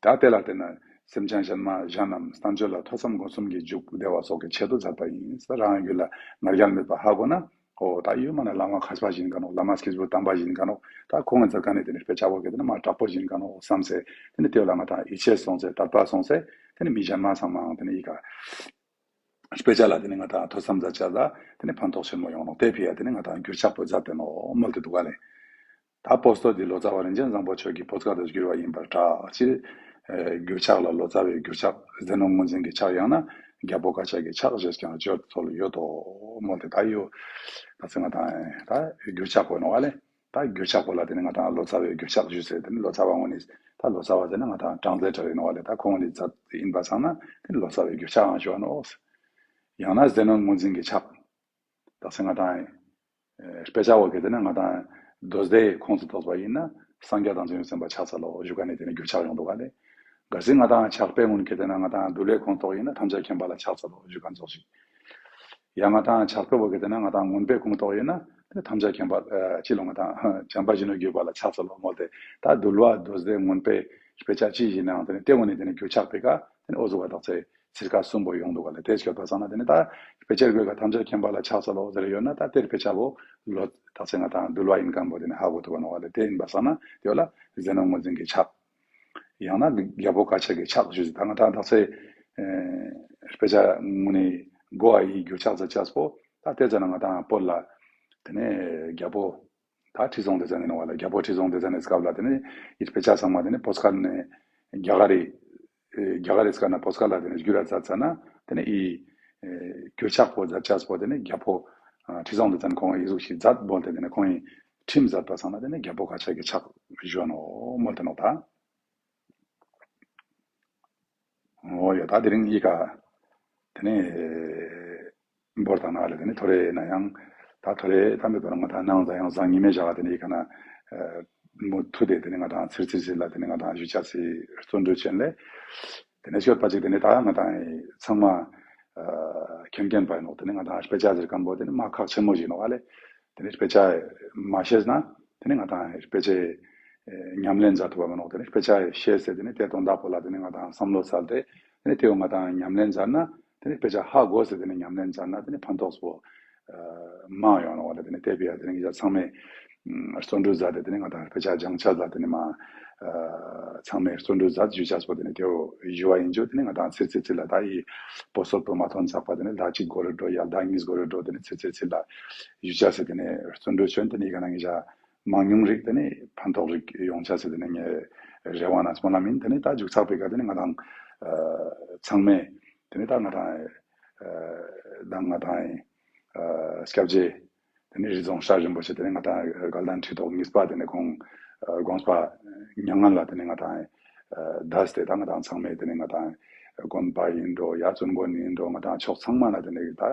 ད་དེ་ལ་བརྟེན་ནས་སེམས་ཅན་གཞན་མ་གཞན་རྣམས་བསྟན་བཅོས་ལ་ཐོས་བསམ་སྒོམ་གསུམ་གྱི་མཇུག་བདེ་བ་སོགས་ཀྱི་ཆེད་དུ་མཛད་པ་ཡིན། རང་རྒྱུད་ལ་ང་རྒྱལ་མེད་པ་ཧ་གོ་ན་ཨོ་ད་ཡོད་མ་ན་བླ་མ་མཁས་པ་ཞིག་ཡིན་ཀ་ནོག། བླ་མ་སྐྱེས་བུ་དམ་པ་ཞིག་ཡིན་ཀ་ནོག། ད་ཁོང་གི་མཛད་ཁན་ནི་དེ་ནི་དཔེ་ཆ་བོ་གི་དེ་ནི་མ་དྲག་པོ་ཞིག་ཡིན་ཀ་ནོག་བསམ་སེ་དེ་ནི་དེ་བོ་ལ་ང་དང་ཡིད་ཆེས་སོང་སེ་དད་པ་སོང་སེ་དེ་ནི་མི་གཞན་མ་ཚང་མའང་དེ་ནི་ཡི་ག་དཔེ་ཆ་ལ་དེ་ནི་ང་དང་ཐོས་བསམ་མཛད་ཅེས་ལ་དེ་ནི་ཕན་ཐོགས་ཆེན་མོ་ཡོང་ནོག། དེ་ཕི་ཡ་དེ་ནི་ང་དང་གུས་ཕྱག་པོ་མཛད་དེ་ནོག་མོལ་ཏེ་འདུག་ག་ལེ། ད་པོ་སྟོད་འདི་ལོ་ཙཱ་བ་རིན་ཆེན་བཟང་པོ་མཆོག་གིས་བོད་སྐད་དུ་བསྒྱུར་བ་ཡིན་པར་གྲགས། སྤྱིར་ཨེ་གུས་ཕྱག་ལ་ལོ་ཙཱ་བའི་གུས་ཕྱག། ཟས་ནོར་ངོས་འཛིན་གྱི་ཕྱག། ཡང་ན་རྒྱལ་པོ་བཀའ་ཕྱག་གི་ཕྱག་ཞེས་ཀྱང་བརྗོད་ཚུལ་ཡོད་དོ་མོལ་ཏེ། ད་ཡོད་ད་ཚེ་ང་དང་ད་གུས་ཕྱག་པོ་ནོག་པ་ལེ། ད་གུས་ཕྱག་པོ་ལ་དེ་ནི་ང་དང་ལོ་ཙཱ་བའི་གུས་ཕྱག་ཞུས་སེ་དེ་ནི་ལོ་ཙཱ་བ་ངོ་ནི་ད་ལོ་ཙཱ་བ་དེ་ནི་ང་དང་ཊན་སི་ལེ་ཊར་ཡིན་ནོག་པ་ལེ། ད་ཁོང་ནི་མཛད་ཡིན་པ་སང་ན་དེ་ནི་ལོ་ཙཱ་བའི་གུས་ཕྱག་ཡང་ཞུ་བ་ནོག། ཡང་ན་ཟས་ནོར་ངོས་འཛིན་གྱི་ཕྱག། ད་ཚེ་ང་དང་ཨེ་དཔེ་ཆ་བོ་གི་དེ་ནི་ང་དང་མདོ་སྡེའི་ཁོངས་སུ་གཏོགས་པ་ཡིན་ན་སངས་རྒྱས་དང་བྱང་ཆུབ་སེམས་དཔའ་ཕྱག་འཚལ་ལོ་ཞུ་ཁན་ནི་དེ་ནི་གུས་ཕྱག་ཡོང་འདུག་ག་ལེ། གལ་སྲིད་ང་དང་ཕྱག་དཔེ་སྔོན་གི་དེ་ནི་ང་དང་འདུལ་བའི་ཁོངས་གཏོགས་ཡིན་ན་ཐམས་ཅད་མཁྱེན་པ་ལ་ཕྱག་འཚལ་ལོ་ཞུ་ཁན་ཙོགས་ཤིག། ཡང་ང་དང་ཕྱག་དཔེ་བོ་གི་དེ་ནི་ང་དང་མངོན་པའི་ཁོངས་གཏོགས་ཡིན་ན་དེ་ནི་ཐམས་ཅད་མཁྱེན་པ་ཨ་ཅི་ལོ་ང་དང་བྱམས་པ་བཞི་ནི་བརྒྱུད་པ་ལ་ཕྱག་འཚལ་ལོ་མོལ་ཏེ། ད་འདུལ་བ་མདོ་སྡེ་མངོན་པའི་དཔེ་ཆ་ཅི་ཡིན་ནའང་དེ་ནི་དེ་བོ་ནི་དེ་ནི་གུས་ཕྱག་པའི་ཀ་དེ་ནི་འོ་ཟུག་པ་དག་ཚེ་ཚིར་ཁ་གསུམ་པོ་ཡོང་འདུག་ག་ལེ། དེ་སྐྱོད་པ་སང་ན་དེ་ནི་ད་དཔེ་ཆའི་སྒོ་ལ་ཐམས་ཅད་མཁྱེན་པ་ལ་ཕྱག་འཚལ་ལོ་ཟེར་ཡོད་ན་ད་དེ་དཔེ་ཆ་བོ་ལོ་ད་ཚེ་ང་དང་འདུལ་བ་ཡིན་ཁན་བོ་དེ་ནི་ཧ་གོ་ཐུབ་པ་ནོག་ག་ལེ། དེ་ཡིན་པ་སང་ན་དེ་བོ་ལ་ཟས་ནོར་ངོས་འཛིན་གྱི་ཕྱག། ཡང་ན་རྒྱལ་པོ་མཁའ་ཁྱབ་ཀྱི་ཕྱག་ཞུས་ཟེར། ད་ང་ཏང་དག་ས་དཔེ་ཆ་དངོས་གནས་གོ་བ་ཡི་འགྱུར་ཕྱག་ཟེར་ཅེས་པོ་ད་དེ་ཙ་ན་ང་ཏང་བོད་ལ་དེ་ནས་རྒྱལ་པོ་ད་ཁྲི་སྲོང་ལྡེ་བཙན་ནི་ནོག་པ་ལ། རྒྱལ་པོ་ཁྲི་སྲོང་ལྡེ་བཙན་ནི་སྐབས་ལ་དེ་ནས་ཡི་དཔེ་ཆ་ཚང་མ་དེ་ནས་བོད་སྐད་ནས་རྒྱ་གར་རི་རྒྱ་གར་རི་སྐད་ནས་བོད་སྐད་ལ་དེ་ནས་བསྒྱུར་ར་མཛད་ཙ་ན་དེ་ནས་ཡི་འགྱུར་ཕྱག་པོ་མཛད་ཅེས་པོ་དེ་ནས་རྒྱལ་པོ་ཁྲི་སྲོང་ལྡེ་བཙན་ཁོང་ཡི་ཟུག་ཤིག་མཛད་མོལ་ཏེ་དེ་ནས་ཁོང་ཡི་ཁྲིམས་མཛད་པ་སང་ན་དེ་ནས་རྒྱལ་པོ་མཁའ་ཁྱབ་ཀྱི་ཕྱག་ཞུ་ནོག་མོལ་ཏེ་ནོག་ད། འོ་ཡ། ད་དེ་རིང་ཡི་ག་དེ་ནས་འབོར་དང་ན་ལ་དེ་ནས་ཐོ་རེ་ན་ཡང་ད་ཐོ་རེ་ད་མི་དོ་རང་ང་ད་ནང་ཟ་ཡང་ཟ་ཉི་མའི་ཞག་དེ་ནས་ཡི་ག་ན་མུ་མཐུད་དེ་དེ་ནས་ང་ཏང་ཚིར་ཚིར་ཚིར་ལ་དེ་ནས་ང་ཏང་ཞུ་ཅེས་སི་བརྩོན་འགྲུས་ཆེན་ལེ། དེ་ནས་ཤོད་པ་ཅིག་དེ་ནས་ད་ང་ཏང་ཚང་མ་མཁྱེན་མཁྱེན་པ་ཡིན་ནོག། དེ་ནས་ང་ཏང་དཔེ་ཆ་ཟེར་མཁན་པོ་དེ་ནས་མ་ཁག་ཆེན་མོ་ཞིག་ནོག་ཨ་ལེ། དེ་ནས་དཔེ་ཆ་མ་ཤེས་ན་དེ་ནས་ང་ཏང་དཔེ་ཆའི་ཉམས་ལེན་མཛད་ཐུབ་པ་མ་ནོག། དེ་ནས་དཔེ་ཆ་ཤེས་ཟེར་དེ་ནས་དེ་དོན་དག་པོ་ལ་དེ་ནས་ང་ཏང་བསམ་བློ་བཏང་སྟེ་དེ་ནས་དེ་བོ་ང་ཏང་ཉམས་ལེན་མཛད་ན་དེ་ནས་དཔེ་ཆ་ཧ་གོ་ཟེར་དེ་ནས་ཉམས་ལེན་མཛད་ན་དེ་ནས་ཕན་ཐོགས་པོ་མང་ཡོང་ནོག་པ་ལ། དེ་ནས་དེ་བས་ཡ་དེ་ནས་ང་ཚང་མས་བརྩོན་འགྲུས་མཛད་དེ་དེ་ནས་ང་ཏང་དཔེ་ཆ་སྦྱང་ཆ་ལ་དེ་ནས་མ་ཚང་མས་བརྩོན་འགྲུས་མཛད་ཞུ་ཅེས་པོ་དེ་ནས་དེ་བོ་ཞུ་བ་ཡིན་ཅོ། དེ་ནས་ང་ཏང་ཚིར་ཚིར་ཚིར་ལ་ད་ཡི་བོད་སོག་པོ་མ་ཐོན་ཚག་པ་དེ་ནས་ཟླ་གཅིག་འགོར་རེ་འགྲོ་ཡ་ཟླ་གཉིས་འགོར་རེ་འགྲོ། དེ་ནས་ཚིར་ཚིར་ཚིར་ལ་ཞུ་ཅེས་སི་དེ་ནས་བརྩོན་འགྲུས་ཆེན། དེ་ནས་ཡི་ག་ན་ངེད་ཅག་མང་ཉུང་རིགས་དེ་ནས་ཕན་ཐོགས་རིགས་ཡོང་ཅེས་སི་དེ་ནས་ངའི་རེ་བ་ན་སྨོན་ལམ་ཡིན། དེ་ནས་ད་མཇུག་ཚག་པའི་ཀ་དེ་ནས་ང་ཏང་ཚང་མས་དེ་ནས་ད་ང་ཏང་ད་ང་ཏང་སྐྱབས་རྗེ་དེ་ནས་རི་རྫོང་སྲས་རིན་པོ་ཆེ་དེ་ནས་ང་ཏང་དགའ་ལྡན་ཁྲི་ཐོག་གཉིས་པ་དེ་ནས་ཁོང་དགོངས་པ་མྱ་ངན་ལ་དེ་ནས་ང་ཏང་འདས་ཏེ་ད་ང་ཏང་ཚང་མས་དེ་ནས་ང་ཏང་དགོན་པ་ཡིན་འགྲོ་ཡ་བཙུན་དགོན་ཡིན་འགྲོ་ང་ཏང་ཕྱོགས་ཚང་མ་ན་དེ་ནས་ད་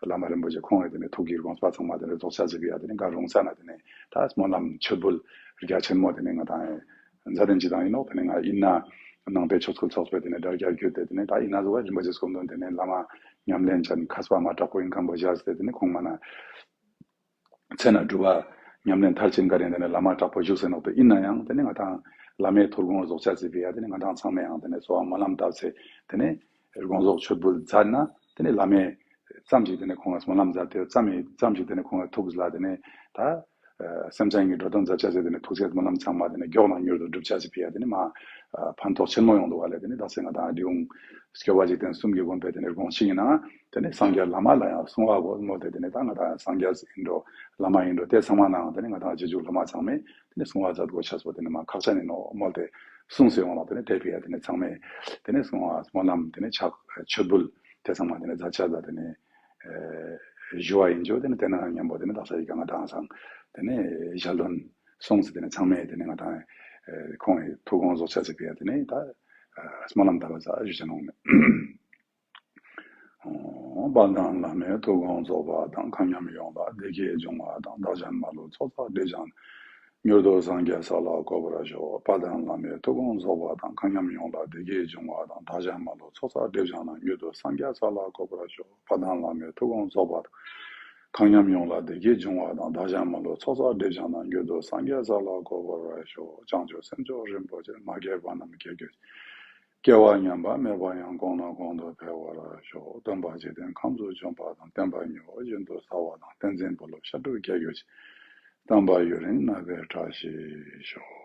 བླ་མ་རིན་པོ་ཆེ་ཁོང་ངི་དེ་ནས་ཐུགས་ཀྱི་དགོངས་པ་ཚང་མ་དེ་ནས་རྫོགས་ཆ་ཟིག་ཡ་དེ་ནས་ག་རུང་ས་ན་དེ་ནས་ད་སྨོན་ལམ་མཆོད་འབུལ་རྒྱ་ཆེན་མོ་དེ་ནས་ང་ཏང་མཛད་དེ་ཅི་དང་ཡིན་ནོག། དེ་ནས་ང་ཡིན་ན་ནང་པའི་ཆོས་སྐུལ་ཚོགས་པའི་དེ་ནས་དྲ་རྒྱ་བརྒྱུད་དེ་དེ་ནས་ད་ཡིན་ན་ཟུག་རིན་པོ་ཆེ་སྐུ་མདུན་དེ་ནས་བླ་མ་ཉམས་ལེན་ཅན་མཁས་པ་མ་དྲག་པོ་ཡིན་མཁན་པོ་བཞག་སྟེ་དེ་ནས་ཁོང་མ་ན་ཚེ་ན་སྒྲུབ་པ་ཉམས་ལེན་མཐར་ཕྱིན་ག་རེ་དེ་ནས་བླ་མ་དྲག་པོ་བཞུགས་སེ་ནོག། དེ་ཡིན་ན་ཡང་དེ་ནས་ང་ཏང་བླ་མའི་ཐུགས་དགོངས་རྫོགས་ཆ་ཟིག་ཡ་དེ་ནས་ང་ཏང་ཚང་མས་ཡང་དེ་ནས་གསོལ་བ་སྨོན་ལམ་བཏབ་སྟེ་དེ་ནས་དགོངས་རྫོགས་མཆོད་འབུལ་མཛད་ན་དེ་ནས་བླ་མས་ཙམ་ཞིག་དེ་ནས་ཁོང་ལ་སྨོན་ལམ་མཛད་དེ་ཙམ་ཞིག་དེ་ནས་ཁོང་ལ་ཐུགས་ལ་དེ་ནས་ད་སེམས་ཅན་གྱི་འགྲོ་དོན་མཛད་ཅེས་སི་དེ་ནས་ཐུགས་བསྐྱེད་སྨོན་ལམ་ཚང་མ་དེ་ནས་མགྱོགས་ནང་མྱུར་དུ་འགྲུབ་ཅེས་སི་ཕི་ཡ་དེ་ནས་མ་ཕན་ཐོགས་ཆེན་མོ་ཡོང་འདུག་པ་ལས། དེ་ནས་ད་སེ་ང་ཏང་འབྲི་གུང་སྐྱོབ་པ་འཇིག་རྟེན་གསུམ་གྱི་དགོན་པའི་དེ་ནས་དགོངས་གཞི་ཡིན་ན་དེ་ནས་སངས་རྒྱས་བླ་མ་ལ་ཡང་གསུང་བ་གོ་མོལ་ཏེ་དེ་ནས་ད་ང་ཏང་སངས་རྒྱས་ཡིན་འགྲོ་བླ་མ་ཡིན་འགྲོ་དེ་ཚང་མ་ནང་དེ་ནས་ང་ཏང་རྗེས་འཇུག་སློབ་མ་ཚང་མས་དེ་ནས་གསུང་བ་མཛད་དགོས་ཆ་སོ་དེ་ནས་མ་ཁག་ཆེན་ཡིན་ནོག་མོལ་ཏེ་གསུངས་སེ་ཡོང་ལ། དེ་ནས་དེ་ཕི་ཡ་དེ་ནས་ཚང་མས་དེ་ནས་གསུང་བ་སྨོན་ལམ་དེ་ནས་ཕྱག་མཆོད་འབུལ་དེ་ཚང་མ་དེ་ནས་མཛད་ཅེས་ལ་དེ་ནས་ཞུ་བ་ཡིན་ཅོ། དེ་ནས་དེ་ན་མཉམ་པོ་དེ་ནས་དག་ས་ཡི་ག་ང་ཏང་སང་དེ་ནས་ཞལ་འདོན་སོང་སྟེ་དེ་ནས་ཚང་མས་དེ་ནས་ང་ཏང་ཁོང་གི་ཐུགས་དགོངས་རྫོགས་ཆ་ཟེར་ཕི་ཡ་དེ་ནས་ད་སྨོན་ལམ་བཏབ་པ་ཟ་ཞུ་ཅེས་ནོག་མེད། དཔལ་ལྡན་བླ་མའི་ཐུགས་དགོངས་རྫོགས་པ་དང་། མཁའ་མཉམ་ཡོངས་ལ་བདེ་སྐྱིད་འབྱུང་བ་དང་། བདག་གཞན་མ་ལུས་ཚོགས་བསགས་སྒྲིབ་སྦྱངས་ནས། མྱུར་དུ་སངས་རྒྱས་ས་ལ་འགོད་པར་ཤོག། དཔལ་ལྡན་བླ་མའི་ཐུགས་དགོངས་རྫོགས་པ་དང་། མཁའ་མཉམ་ཡོངས་ལ་བདེ་སྐྱིད་འབྱུང་བ་དང་། བདག་གཞན་མ་ལུས་ཚོགས་བསགས་སྒྲིབ་སྦྱངས་ནས། མྱུར་དུ་སངས་རྒྱས་ས་ལ་འགོད་པར་ཤོག། དཔལ་ལྡན་བླ་མའི་ཐུགས་དགོངས་རྫོགས་པ་དང་། མཁའ་མཉམ་ཡོངས་ལ་བདེ་སྐྱིད་འབྱུང་བ་དང་། བདག་གཞན་མ་ལུས་ཚོགས་བསགས་སྒྲིབ་སྦྱངས་ནས། མྱུར་དུ་སངས་རྒྱས་ས་ལ་འགོད་པར་ཤོག། བྱང་ཆུབ་སེམས་མཆོག་རིན་པོ་ཆེ། མ་སྐྱེས་པ་རྣམས་སྐྱེ་གྱུར་ཅིག། སྐྱེ་བ་ཉམས་པ་མེད་པ་ཡང་། གོང་ནས་གོང་དུ་འཕེལ་བར་ཤོག། སྟོན་པ་འཇིག་རྟེན་ཁམས་སུ་བྱོན་པ་དང་། བསྟན་པ་མྱུར་བ་བཞིན་དུ་གསལ་བ་དང་། བསྟན་འཛིན་བུ་སློབ་ཤ་དྲུག་རྒྱས་གྱུར་ཅིག། བསྟན་པ་ཡུན་རིང་གནས་པའི་བཀྲ་ཤིས་ཤོག།